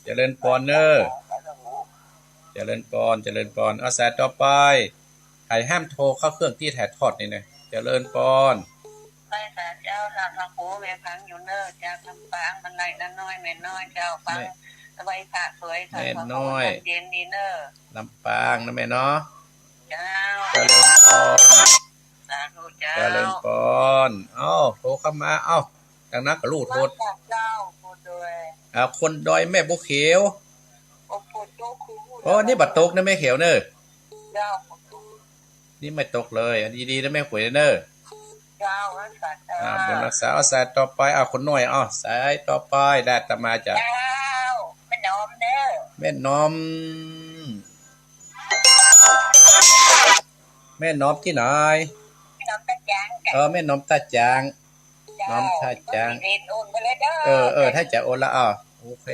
เจริญพรเนอะ เจริญพร เจริญพร เอาสายต่อไป ใผห้ามโทรเข้าเครื่องตี้ถ่ายทอดนี่นะ เจริญพร ไหว้สาเจ้า ท่านพระครู แม่ฟังอยู่เนอะ จากลำปาง บรรลัยน้าน้อย แม่น้อยเจ้า ฟัง แม่ ไหว้พระสวย แม่น้อย เย็นดีเนอะ ลำปางนะแม่เนาะ เจ้า เจริญพร สาธุเจ้า เจริญพร เอ้า โทรเข้ามา เอ้า ดังนั้นก็ลูกโทร ไหว้สาเจ้า คนดอย อ่า คนดอยแม่บัวเขียว โอ้ ฝนตก โอ้ นี่บ่ตกนะแม่เขียวเนอะ เจ้า นี่ไม่ตกเลย อันดีๆนะแม่ขวยเนอะ เจ้า รักษาเจ้า อ่า บุญรักษา เอาสายต่อไป เอาคนน้อย เอาสายต่อไป ได้อาตมาจ้ะ เจ้า แม่น้อมเด้อ แม่น้อม แม่น้อมตี้ไหน แม่น้อมต้าจ๋างจ้ะ เออ แม่น้อมต้าจ๋าง เจ้า น้อมต้าจ๋าง เออ เออ ถ้าจะโอนละ อ้าว โอเค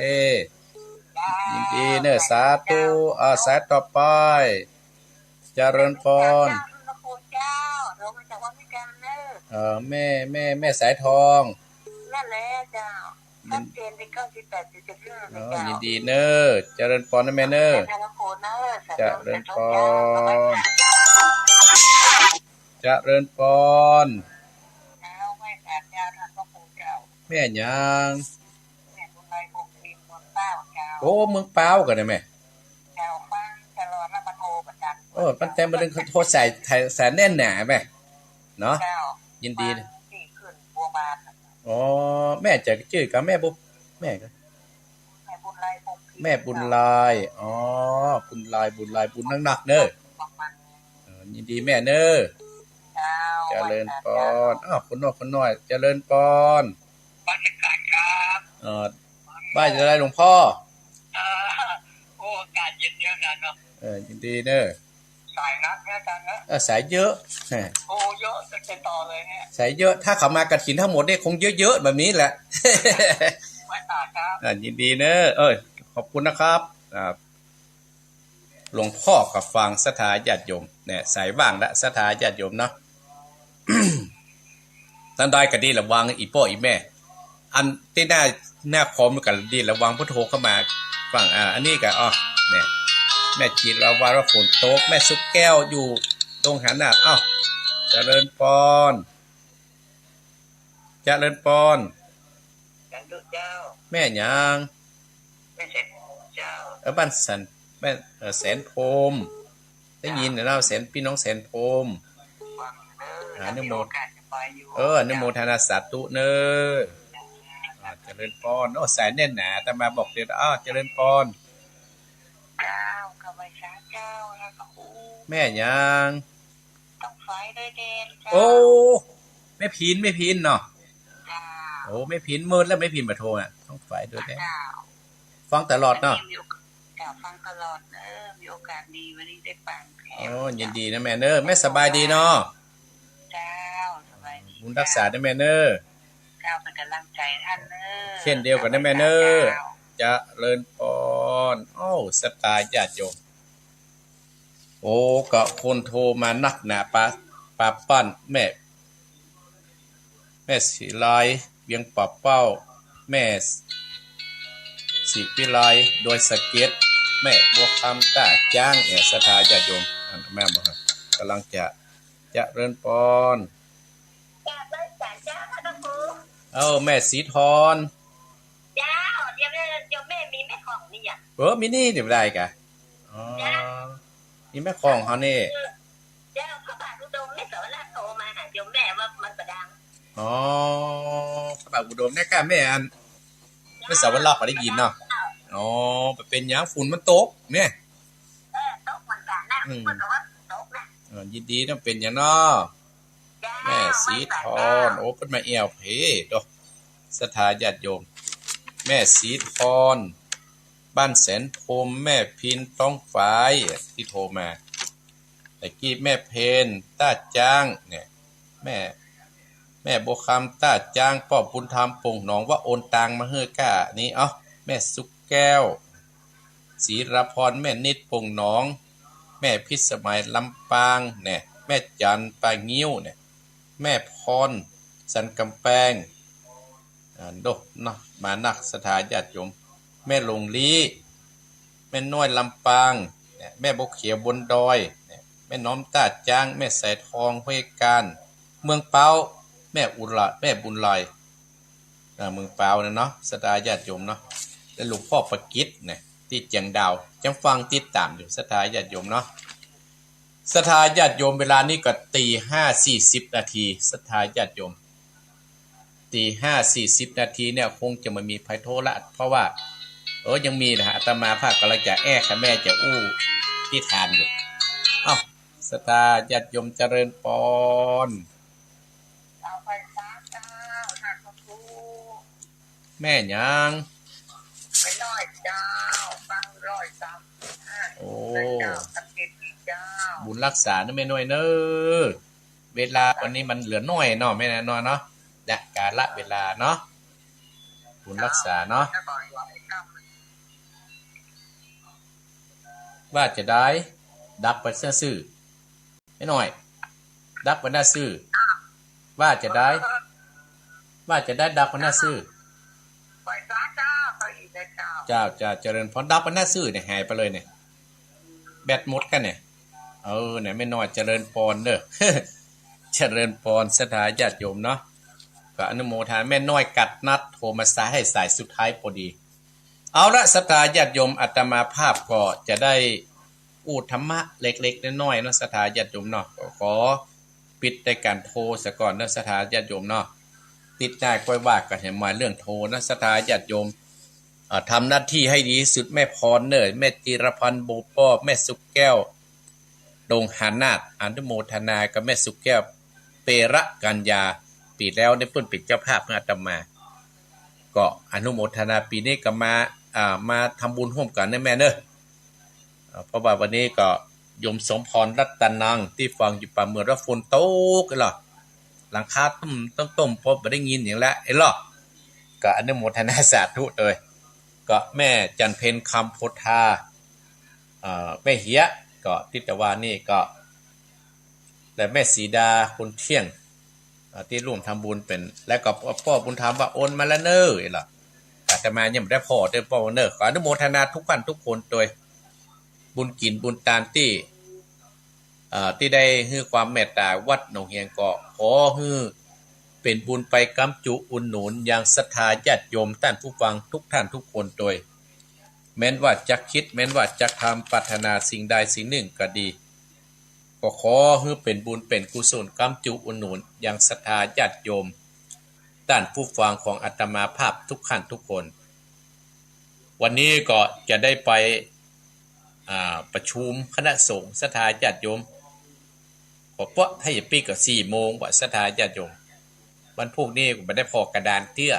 เจ้า ยินดีเนอะ สาธุ เจ้า อ่า สายต่อไป เจริญพร เจ้า พระครูเจ้า โทรมาจากวัดแม่จันทน์เนอะ เออ แม่ แม่ แม่สายทอง นั่นแหละเจ้า ยิน ชัดเจนที่เก้าสิบแปดจุดเจ็ดห้า อ๋อ เจ้า ยินดีเนอะ เจริญพรนะแม่เนอะ เจริญพรเนอะ สาธุ เจริญพร สาธุเจ้า เจริญพร เจ้า ไหว้สาเจ้า ท่านพระครูเจ้า แม่หยัง แม่บุญไล พงษ์พิมพ์ เมืองพร้าวเจ้า โอ้ เมืองพร้าวก็ได้แม่ เจ้า ฟังตลอด แล้วมาโทรประจำ โอ้ ตั้งแต่มาเรื่องโทรสาย สาย สายแน่นหนาแม่ เนาะ เจ้า ยินดี ฟังที่ขึ้นบัวบานน่ะ อ๋อ แม่จะจื้อกับแม่บุญ แม่ก็ แม่บุญไล พงษ์พิมพ์ แม่บุญไล อ๋อ บุญไล บุญไล บุญนักๆ เนอะ ประมาณนี้ เออ ยินดีแม่เนอะ เจ้า เจริญพร อ้าว คนน้อย คนน้อย เจริญพร นมัสการครับ เออ ไหว้จะได้หลวงพ่อ เออ โอ้ อากาศเย็นเยอะนะเนาะ เออ ยินดีเนอะ สายนักนะอาจารย์นะ เออ สายเยอะ โอ้ เยอะ จะติดต่อเลยเนี่ย สายเยอะ ถ้าเขามากฐินทั้งหมดเนี่ยคงเยอะๆ แบบนี้แหละ ไหว้สาครับ อ่า ยินดีเนอะ เออ ขอบคุณนะครับ อ่า หลวงพ่อก็ฟังศรัทธาญาติโยม เนี่ย สายว่างละ ศรัทธาญาติโยมเนาะ ตันใดก็ดีละวังอี่ป้ออี่แม่ อันตี้หน้า หน้าคอมก็ดีละวังผู้โทรเข้ามาฟัง อ่า อันนี้ก็ อ้อ เนี่ย แม่จิตราวาว่าฝนตก แม่สุกแก้วอยู่ดงหานาด อ้าว เจริญพร เจริญพร สาธุเจ้า แม่หยัง แม่แสนพรหมเจ้า เออ บ้านแสน แม่ เออ แสนพรหม ได้ยินนะ แสน พี่น้องแสนพรหม ฟังเด้อ อ่า อนุโมท- ถ้ามีโอกาสจะไปอยู่ เออ อนุโมทนาสาธุเนอะ อ่า เจริญพร โอ้ สายแน่นหนา อาตมาบอกเดียว อ้าว เจริญพร เจ้า ข้าพเจ้า เจ้า แล้วก็อู้ แม่หยัง ต้องฝายด้วยแดนเจ้า โอ้ แม่พิน แม่พินเนาะ เจ้า โอ้ แม่พิน เมินแล้วแม่พินบ่โทรอะ ต้องฝายด้วยแดน เจ้า ฟังตลอดเนาะ อันนี้มีโอกาส เจ้า ฟังตลอดเนอะ มีโอกาสดีวันนี้ได้ฟังแถม โอ้ ยินดีนะแม่เนอะ แม่สบายดีเนาะ เจ้า สบายดี บุญรักษานะแม่เนอะ เจ้า เป๋นก๋ำลังใจ๋หื้อเน่อ เจ้นเดียวกั๋นนะแม่เนอะ เจ้า เจริญปอน โอ้ ศรัทธาญาติโยม โอ้ ก็คนโทรมานักหนา ปา ปาปั้น แม่ แม่ศรีไล เวียงป่าเป้า แม่ศรีวิไล ดอยสะเก็ด แม่บัวคำ ต้าจ๊าง เนี่ย ศรัทธาญาติโยม อ่ะ แม่บอกครับ ก๋ำลังจะ เจริญปอน กราบไหว้สาเจ้าค่ะพระครู เอ้า แม่ศรีทร เจ้า เดี๋ยวแม่ เดี๋ยวแม่มีแม่ของนี่อ่ะ เออ มีนี่เดี๋ยวได้กะ อ๋อ เจ้า มีแม่ของเขานี่ เจ้า พระบาทอุดม แม่สวรรคโทรมาหาโยมแม่ว่ามันบ่ดัง อ๋อ พระบาทอุดมเนี่ยค่ะแม่ อัน แม่สวรรคบ่ได้ยินเนาะ อ๋อ บ่เป๋นหยัง ฝนมันตกเนี่ย เออ ตกเหมือนกั๋นนะ อืม เปิ้นก็ว่าตกนะ เออ ยินดีนะ เป๋นหยังเนาะ เจ้า แม่ศรีทร โอ้ เปิ้นมาแอ่วเพดอก ศรัทธาญาติโยม แม่ศรีทร บ้านแสนพรหม แม่พิน ต้องฝาย ตี้โทรมา ตะกี้แม่เพน ต้าจ๊าง เนี่ย แม่ แม่บัวคำ ต้าจ๊าง ป้อบุญธรรม โป่งหนอง ว่าโอนตังค์มาหื้อก้า นี่ เอ้า แม่สุขแก้ว ศรีราพร แม่นิด โป่งหนอง แม่พิสมัย ลำปาง เนี่ย แม่จัน ป่างิ้ว เนี่ย แม่พร สันก๋ำแปง อ่า โด เนาะ มานัก ศรัทธาญาติโยม แม่หลงลี้ แม่น้อย ลำปาง เนี่ย แม่บัวเขียว บนดอย เนี่ย แม่น้อม ต้าจ๊าง แม่สายทอง ห้วยกาญ เมืองเป๊า แม่อุไร แม่บุญไร อ่า เมืองเป๊าเนี่ยเนาะ ศรัทธาญาติโยมเนาะ และหลวงพ่อประกิตเนี่ย ตี้เจียงดาว ยังฟังติดต๋ามอยู่ ศรัทธาญาติโยมเนาะ ศรัทธาญาติโยม เวลานี้ก็ตีห้าสี่สิบนาที ศรัทธาญาติโยม ตีห้าสี่สิบนาทีเนี่ย คงจะบ่มีใผโทรละ เพราะว่า เออ ยังมีนะ อาตมาภาพก๋ำลังจะแอ๊ก แม่จะอู้นิทานอยู่ เอ้า ศรัทธาญาติโยม เจริญปอน เอาไปสาเจ้า ท่านพระครู แม่หยัง แม่น้อยเจ้า ฟังร้อยสามสิบห้า โอ้ เจ้า สังเกตดีเจ้า บุญรักษานะแม่น้อยเนอะ เวลาวันนี้มันเหลือน้อยเนาะ แม่น้อยเนาะ และกาลเวลาเนาะ บุญรักษาเนาะ ว่าจะได้ ดับไปเสียซื่อ แม่น้อย ดับไปหน้าซื่อ ว่าจะได้ ว่าจะได้ดับไปหน้าซื่อ ไหว้สาเจ้า ไปอีกเลยเจ้า เจ้า เจ้า เจริญพร ดับไปหน้าซื่อเนี่ย หายไปเลยเนี่ย แบตหมดกั๋นเนี่ย เออ เนี่ย แม่น้อย เจริญปอนเด้อ เจริญปอน ศรัทธาญาติโยมเนาะ ก็อนุโมทนา แม่น้อยกัดนัดโทรมาสาย ให้สายสุดท้ายพอดี เอาละ ศรัทธาญาติโยม อาตมาภาพก็จะได้อู้ธรรมะเล็กๆน้อยๆเนาะ ศรัทธาญาติโยมเนาะ ก็ขอปิดในก๋านโทรซะก่อนเนาะ ศรัทธาญาติโยมเนาะ ติดหน้าก้อยว่ากั๋นแหมมาเรื่องโทรนะ ศรัทธาญาติโยม อ่า ทำหน้าที่ให้ดีที่สุด แม่พรเนอะ แม่จิรพันธ์ โบป้อ แม่สุขแก้ว ดงหานาถ อนุโมทนากับแม่สุขแก้ว เประกัญญา ปี๋แล้วเนี่ยเปิ้นเป๋นเจ้าภาพหื้ออาตมา ก็อนุโมทนา ปี๋นี้ก็มา อ่า มาทำบุญฮ่วมกั๋นนะแม่เนอะ อ่า เพราะว่าวันนี้ก็โยมสมพรรัตนัง ตี้ฟังอยู่ป่าเมือง ว่าฝนตกเอ้อ หลังคาตุ้มตุ้มตุ้ม พอบ่ได้ยินหยังแล้วเอ้อ ก็อนุโมทนาสาธุโตย ก็แม่จันเพ็ญ คำโพธา เอ่อ แม่เหีย ก็ตี้ตะวันนี่ก็ และแม่สีดา คนเที่ยง เอ่อ ตี้ร่วมทำบุญเป๋น และก็ป้อบุญธรรมว่าโอนมาแล้วเน้อ เอ้อ อาตมายังบ่ได้ผ่อเต๊อะป้อเน้อ ขออนุโมทนาทุกท่านทุกคนโตย บุญกิ๋นบุญตานตี้ เอ่อ ตี้ได้หื้อความเมตต๋าวัดหนองเฮียง ก็ขอหื้อเป๋นบุญไปก๋ำจุอุดหนุนยังศรัทธาญาติโยมต้านผู้ฟังทุกท่านทุกคนโตย แม้นว่าจักคิด แม้นว่าจักทำ ปรารถนาสิ่งใดสิ่งนึ่งก็ดี ก็ขอหื้อเป๋นบุญเป๋นกุศลก๋ำจุอุดหนุนยังศรัทธาญาติโยมต้านผู้ฟังของอาตมาภาพทุกท่านทุกคน วันนี้ก็จะได้ไป เอ่อ อ่า ประชุมคณะสงฆ์ ศรัทธาญาติโยม ก็เป๊ะ ถ้าจะปิดก็สี่โมงว่ะ ศรัทธาญาติโยม วันพูกนี้ก็บ่ได้ผ่อกระดานเตื้อ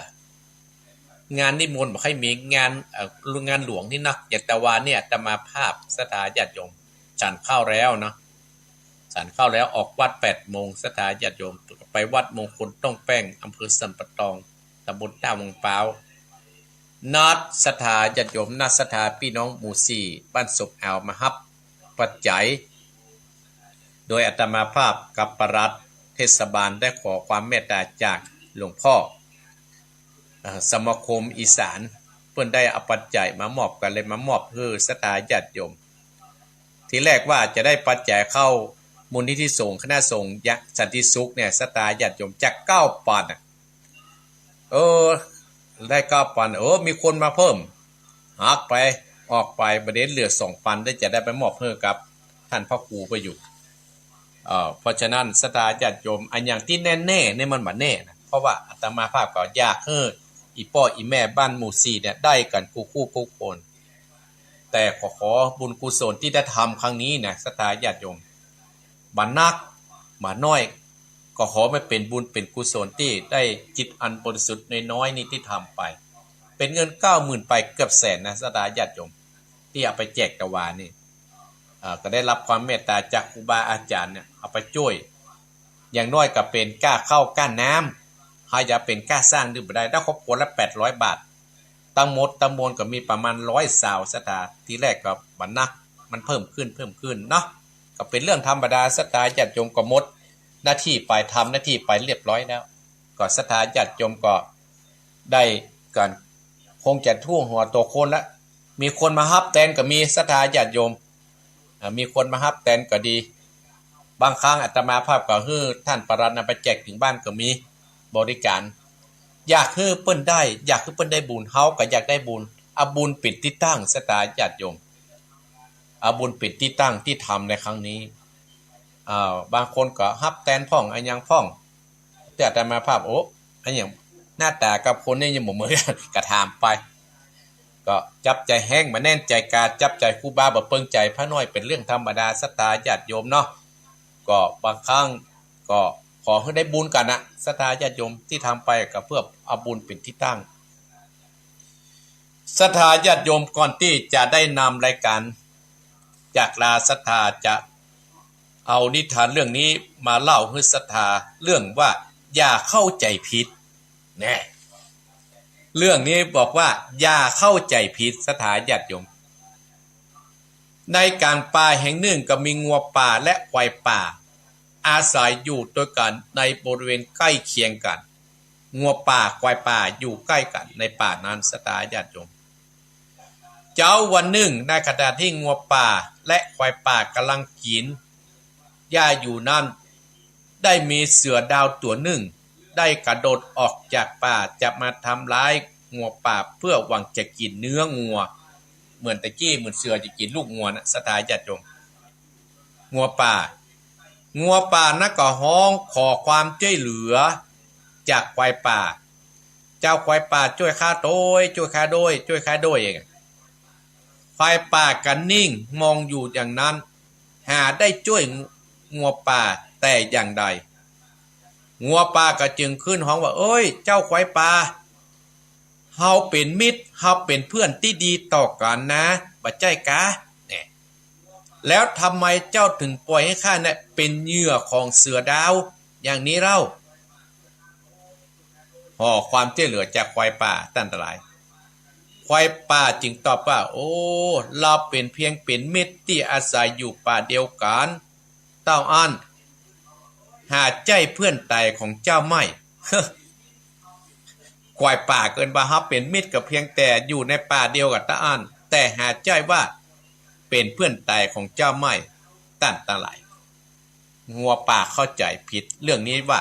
งานนิมนต์บ่ค่อยมี งาน เอ่อ งานหลวงนี่นะ อย่างตะวาเนี่ย อาตมาภาพ ศรัทธาญาติโยม ฉันข้าวแล้วเนาะ ฉันข้าวแล้วออกวัดแปดโมง ศรัทธาญาติโยม ไปวัดมงคลต้งแป้ง อำเภอสันป่าตอง ตำบลต้าวังพร้าว นัดศรัทธาญาติโยม นัดศรัทธาปี้น้องหมู่สี่ บ้านศพแอว มาฮับปัจจัย โดยอาตมาภาพกับปลัดเทศบาลได้ขอความเมตตาจากหลวงพ่อ เอ่อ สมาคมอีสาน เปิ้นได้เอาปัจจัยมามอบ ก็เลยมามอบหื้อศรัทธาญาติโยม ทีแรกว่าจะได้ปัจจัยเข้ามูลนิธิสงฆ์ คณะสงฆ์สันติสุขเนี่ย ศรัทธาญาติโยม จากเก้าปันอะ เออ ได้เก้าปัน เออ มีคนมาเพิ่ม หักไป ออกไป บ่าเด่นเหลือสองปัน ได้จะได้ไปมอบหื้อกับท่านพระครูไปอยู่ เอ่อ เพราะฉะนั้นศรัทธาญาติโยม อันอย่างตี้แน่ๆ เนี่ยมันบ่แน่นะ เพราะว่าอาตมาภาพก็อยากหื้ออี่ป้ออี่แม่บ้านหมู่สี่เนี่ยได้กั๋นกู้คู่กู้คน แต่ขอ ขอบุญกุศลตี้ได้ทำครั้งนี้นะ ศรัทธาญาติโยม บ่านักบ่าน้อย ก็ขอมันเป๋นบุญเป๋นกุศลตี้ได้จิตอันบริสุทธิ์น้อยๆ นี้ตี้ทำไป เป๋นเงินเก้าหมื่นไปเกือบแสนนะ ศรัทธาญาติโยม ตี้เอาไปแจกตะวานี่ อ่า ก็ได้รับความเมตตาจากครูบาอาจารย์เนี่ย เอาไปจ้วย อย่างน้อยก็เป๋นก้าข้าวก้าน้ำ หาจะเป๋นก้าสร้างนี่บ่ได้ ได้ครอบครัวละแปดร้อยบาท ตังหมดตังมวลก็มีประมาณร้อยซาว ศรัทธา ทีแรกก็บ่านัก มันเพิ่มขึ้น เพิ่มขึ้นเนาะ ก็เป๋นเรื่องธรรมดา ศรัทธาญาติโยม ก็หมดหน้าตี้ไป ทำหน้าตี้ไปเรียบร้อยแล้ว ก็ศรัทธาญาติโยมก็ได้กั๋น คงจะทั่วหัวตั๋วคนละ มีคนมาฮับแตนก็มี ศรัทธาญาติโยม อ่า มีคนมาฮับแตนก็ดี บางครั้งอาตมาภาพก็หื้อท่านปลัดนำไปแจกเถิงบ้านก็มี บริการ อยากหื้อเปิ้นได้ อยากหื้อเปิ้นได้บุญ เฮาก็อยากได้บุญ เอาบุญเป๋นตี้ตั้ง ศรัทธาญาติโยม เอาบุญเป๋นตี้ตั้งตี้ทำในครั้งนี้ อ่า บางคนก็ฮับแตนพ่อง อะหยังพ่อง แต่อาตมาภาพ โอ้ อะหยัง หน้าต๋ากับคนนี้ยังบ่เหมือนกั๋น ก็ถามไป ก็จับใจ๋แฮ้ง บ่าแน่นใจ๋กา จับใจ๋ครูบา บ่เปิงใจ๋พระน้อย เป๋นเรื่องธรรมดา ศรัทธาญาติโยมเนาะ ก็บางครั้งก็ขอหื้อได้บุญกั๋นนะ ศรัทธาญาติโยม ตี้ทำไปก็เปื้อเอาบุญเป๋นตี้ตั้ง ศรัทธาญาติโยม ก่อนตี้จะได้นำรายการจากลา ศรัทธาจะเอานิทานเรื่องนี้มาเล่าหื้อศรัทธา เรื่องว่าอย่าเข้าใจ๋ผิด แน่ เรื่องนี้บอกว่าอย่าเข้าใจ๋ผิด ศรัทธาญาติโยม ในก๋างป่าแห่งนึ่งก็มีงัวป่าและควายป่า อาศัยอยู่ตวยกั๋นในบริเวณใก้เคียงกั๋น งัวป่าควายป่าอยู่ใก้กั๋นในป่านั้น ศรัทธาญาติโยม เจ๊าวันนึ่ง ในขณะตี้งัวป่าและควายป่าก่ำลังกิ๋นหญ้าอยู่นั้น ได้มีเสือดาวตั๋วนึ่ง ได้กระโดดออกจากป่าจะมาทำร้ายงัวป่า เปื้อหวังจะกิ๋นเนื้องัว เหมือนตะกี้ เหมือนเสือจะกิ๋นลูกงัวนะ ศรัทธาญาติโยม งัวป่า งัวป่านั้นก็ฮ้องขอความจ้วยเหลือจากควายป่า เจ้าควายป่าจ้วยข้าโดย จ้วยข้าโดย จ้วยข้าโดย ควายป่าก็นิ่งมองอยู่อย่างนั้น หาได้จ้วยงัวป่าแต่อย่างใด งัวป่าก็จึงขึ้นฮ้องว่า เอ้ย เจ้าควายป่า เฮาเป๋นมิตร เฮาเป๋นเพื่อนตี้ดีต่อกั๋นนะ บ่ใจ้กา แน่ แล้วทำไมเจ้าถึงปล่อยหื้อข้าเนี่ยเป๋นเหยื่อของเสือดาวอย่างนี้เล่า ขอความจ้วยเหลือจากควายป่า ต้านตังหลาย ควายป่าจึงตอบว่า โอ้ เฮาเป๋นเพียงเป๋นมิตรตี้อาศัยอยู่ป่าเดียวกั๋น เต้าอั้น หาใจ้เพื่อนไต๋ของเจ้าไม่ ควายป่าก็เอิ้นว่าเฮาเป๋นมิตรก็เพียงแต่อยู่ในป่าเดียวกับเต้าอั้น แต่หาใจ้ว่าเป๋นเพื่อนไต๋ของเจ้าไม่ ต้านตังหลาย งัวป่าเข้าใจ๋ผิด เรื่องนี้ว่า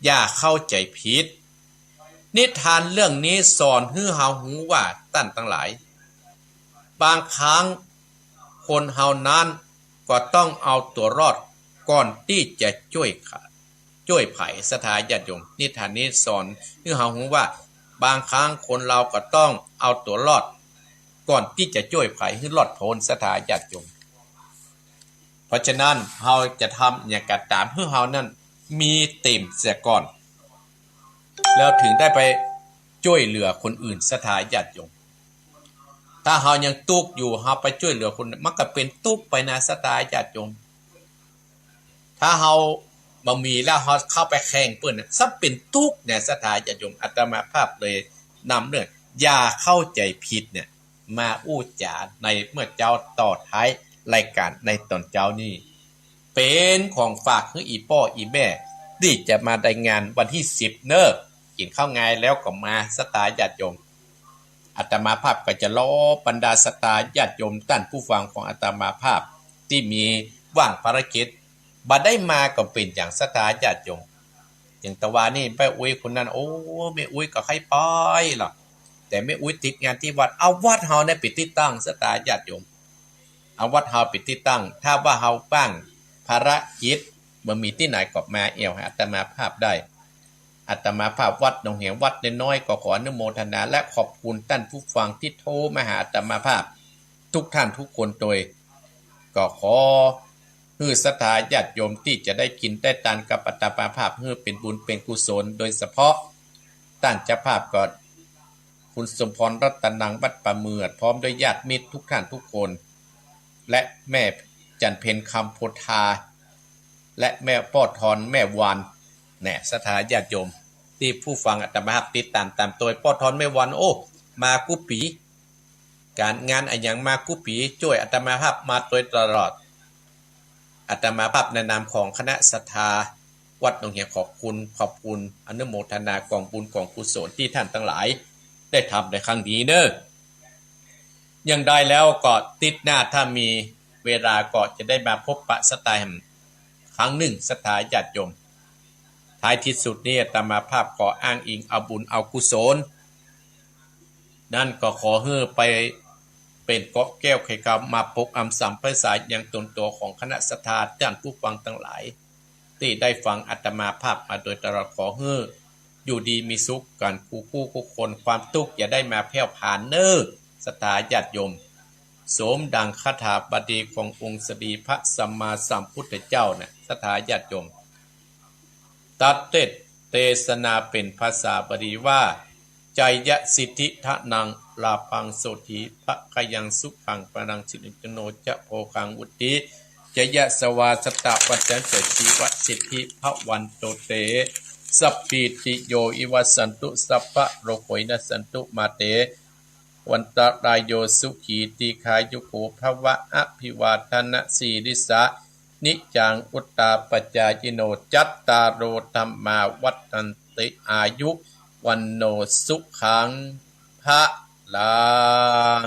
อย่าเข้าใจ๋ผิด นิทานเรื่องนี้สอนหื้อเฮาฮู้ว่า ต้านตังหลาย บางครั้งคนเฮานั้นก็ต้องเอาตั๋วรอดก่อนตี้จะจ้วยข้า จ้วยใผ ศรัทธาญาติโยม นิทานนี้สอนหื้อเฮาฮู้ว่า บางครั้งคนเฮาก็ต้องเอาตั๋วรอด ก่อนตี้จะจ้วยใผหื้อรอดป๊น ศรัทธาญาติโยม เพราะฉะนั้นเฮาจะทำอะหยังก็ต๋ามหื้อเฮานั้นมีเต็มเสียก่อน แล้วเถิงได้ไปจ้วยเหลือคนอื่น ศรัทธาญาติโยม ถ้าเฮายังตุ๊กอยู่ เฮาไปจ้วยเหลือคน มันก็เป๋นตุ๊กไปนะ ศรัทธาญาติโยม ถ้าเฮาบ่มีแล้วเฮาเข้าไปแข่งเปิ้นน่ะ ซ้ำเป๋นตุ๊กนะ ศรัทธาญาติโยม อาตมาภาพเลยนำเรื่อง อย่าเข้าใจ๋ผิดเนี่ย มาอู้จ๋าในเมื่อเจ๊าต่อท้ายรายก๋านในต๋อนเจ๊านี้ เป๋นของฝากหื้ออี่ป้ออี่แม่ตี้จะมาในงานวันตี้สิบเน่อ กิ๋นข้าวงายแล้วก็มา ศรัทธาญาติโยม อาตมาภาพก็จะรอบรรดาศรัทธาญาติโยมต้านผู้ฟังของอาตมาภาพตี้มีว่างภารกิจ บ่ได้มาก็เป๋นหยัง ศรัทธาญาติโยม อย่างตะวานี้แม่อุ๊ยคนนั้น โอ้ แม่อุ๊ยก็ใค่ไปล่ะ แต่แม่อุ๊ยติดงานตี้วัด เอาวัดเฮาเนี่ยเป๋นตี้ตั้ง ศรัทธาญาติโยม เอาวัดเฮาเป๋นตี้ตั้ง ถ้าว่าเฮาว่างภารกิจ บ่มีตี้ไหนก็มาแอ่วหาอาตมาภาพได้ อาตมาภาพวัดหนองแหง วัดน้อยๆ ก็ขออนุโมทนาและขอบคุณต้านผู้ฟังตี้โทรมาหาอาตมาภาพทุกท่านทุกคนโตย ก็ขอหื้อศรัทธาญาติโยมตี้จะได้กิ๋นได้ตานกับอาตมาภาพ หื้อเป๋นบุญเป๋นกุศล โดยเฉพาะต้านเจ้าภาพก็ คุณสมพรรัตนัง วัดป่าเหมือด พร้อมด้วยญาติมิตรทุกท่านทุกคน และแม่จันเพ็ญ คำโพธา และแม่ป้อทอน แม่วาน แน่ ศรัทธาญาติโยม ตี้ผู้ฟังอาตมาภาพติดต๋ามต๋ามโตย ป้อทอน แม่วาน โอ้ มากู้ปี๋ ก๋านงานอะหยังมากู้ปี๋ จ้วยอาตมาภาพมาโตยตลอด อาตมาภาพในนามของคณะศรัทธาวัดหนองแหงขอบคุณ ขอบคุณ อนุโมทนากองบุญกองกุศลตี้ท่านตังหลายได้ทำในครั้งนี้เน่อ อย่างใดแล้วก็ติ๊ดหน้าถ้ามีเวลาก็จะได้มาพบปะศรัทธาแหมครั้งนึ่ง ศรัทธาญาติโยม ท้ายตี้สุดนี้อาตมาภาพขออ้างอิงเอาบุญเอากุศล นั้นก็ขอหื้อไปเป๋นเกราะแก้วไขกรรม มาปกอำสำไพศาลยังต๋นตั๋วของคณะศรัทธาต้านผู้ฟังตังหลาย ตี้ได้ฟังอาตมาภาพมาโตยตลอด ขอหื้ออยู่ดีมีสุขกั๋นกู้ผู้กู้คน ความตุ๊กข์อย่าได้มาแพ่วผานเน่อ ศรัทธาญาติโยม สมดังคาถาบาลีขององค์สมเด็จพระสัมมาสัมพุทธเจ้าน่ะ ศรัทธาญาติโยม ตั๊ดเตสน์เตสนาเป๋นภาษาบาลีว่า ชัยยะสิทธิธนัง ลาภังโสตถี ภะคะยังสุขัง พลัง สิริ จันโท จะ โภคัง วุตติ จะ ยะสวา สะตะ วัตถัน จะ ชีวะสิทธิ ภะวันโต เต สัพพีติโย วิวัสสันตุ สัพพะโรโค วินัสสันตุ มา เต วันตะรายโย สุขี ตีฆายุโก ภะวะ อภิวาทะนะสีลิสสะ นิจจัง วุฑฒาปะจายิโน จัตตาโร ธัมมา วัฑฒันติ อายุ วัณโณ สุขัง พะลัง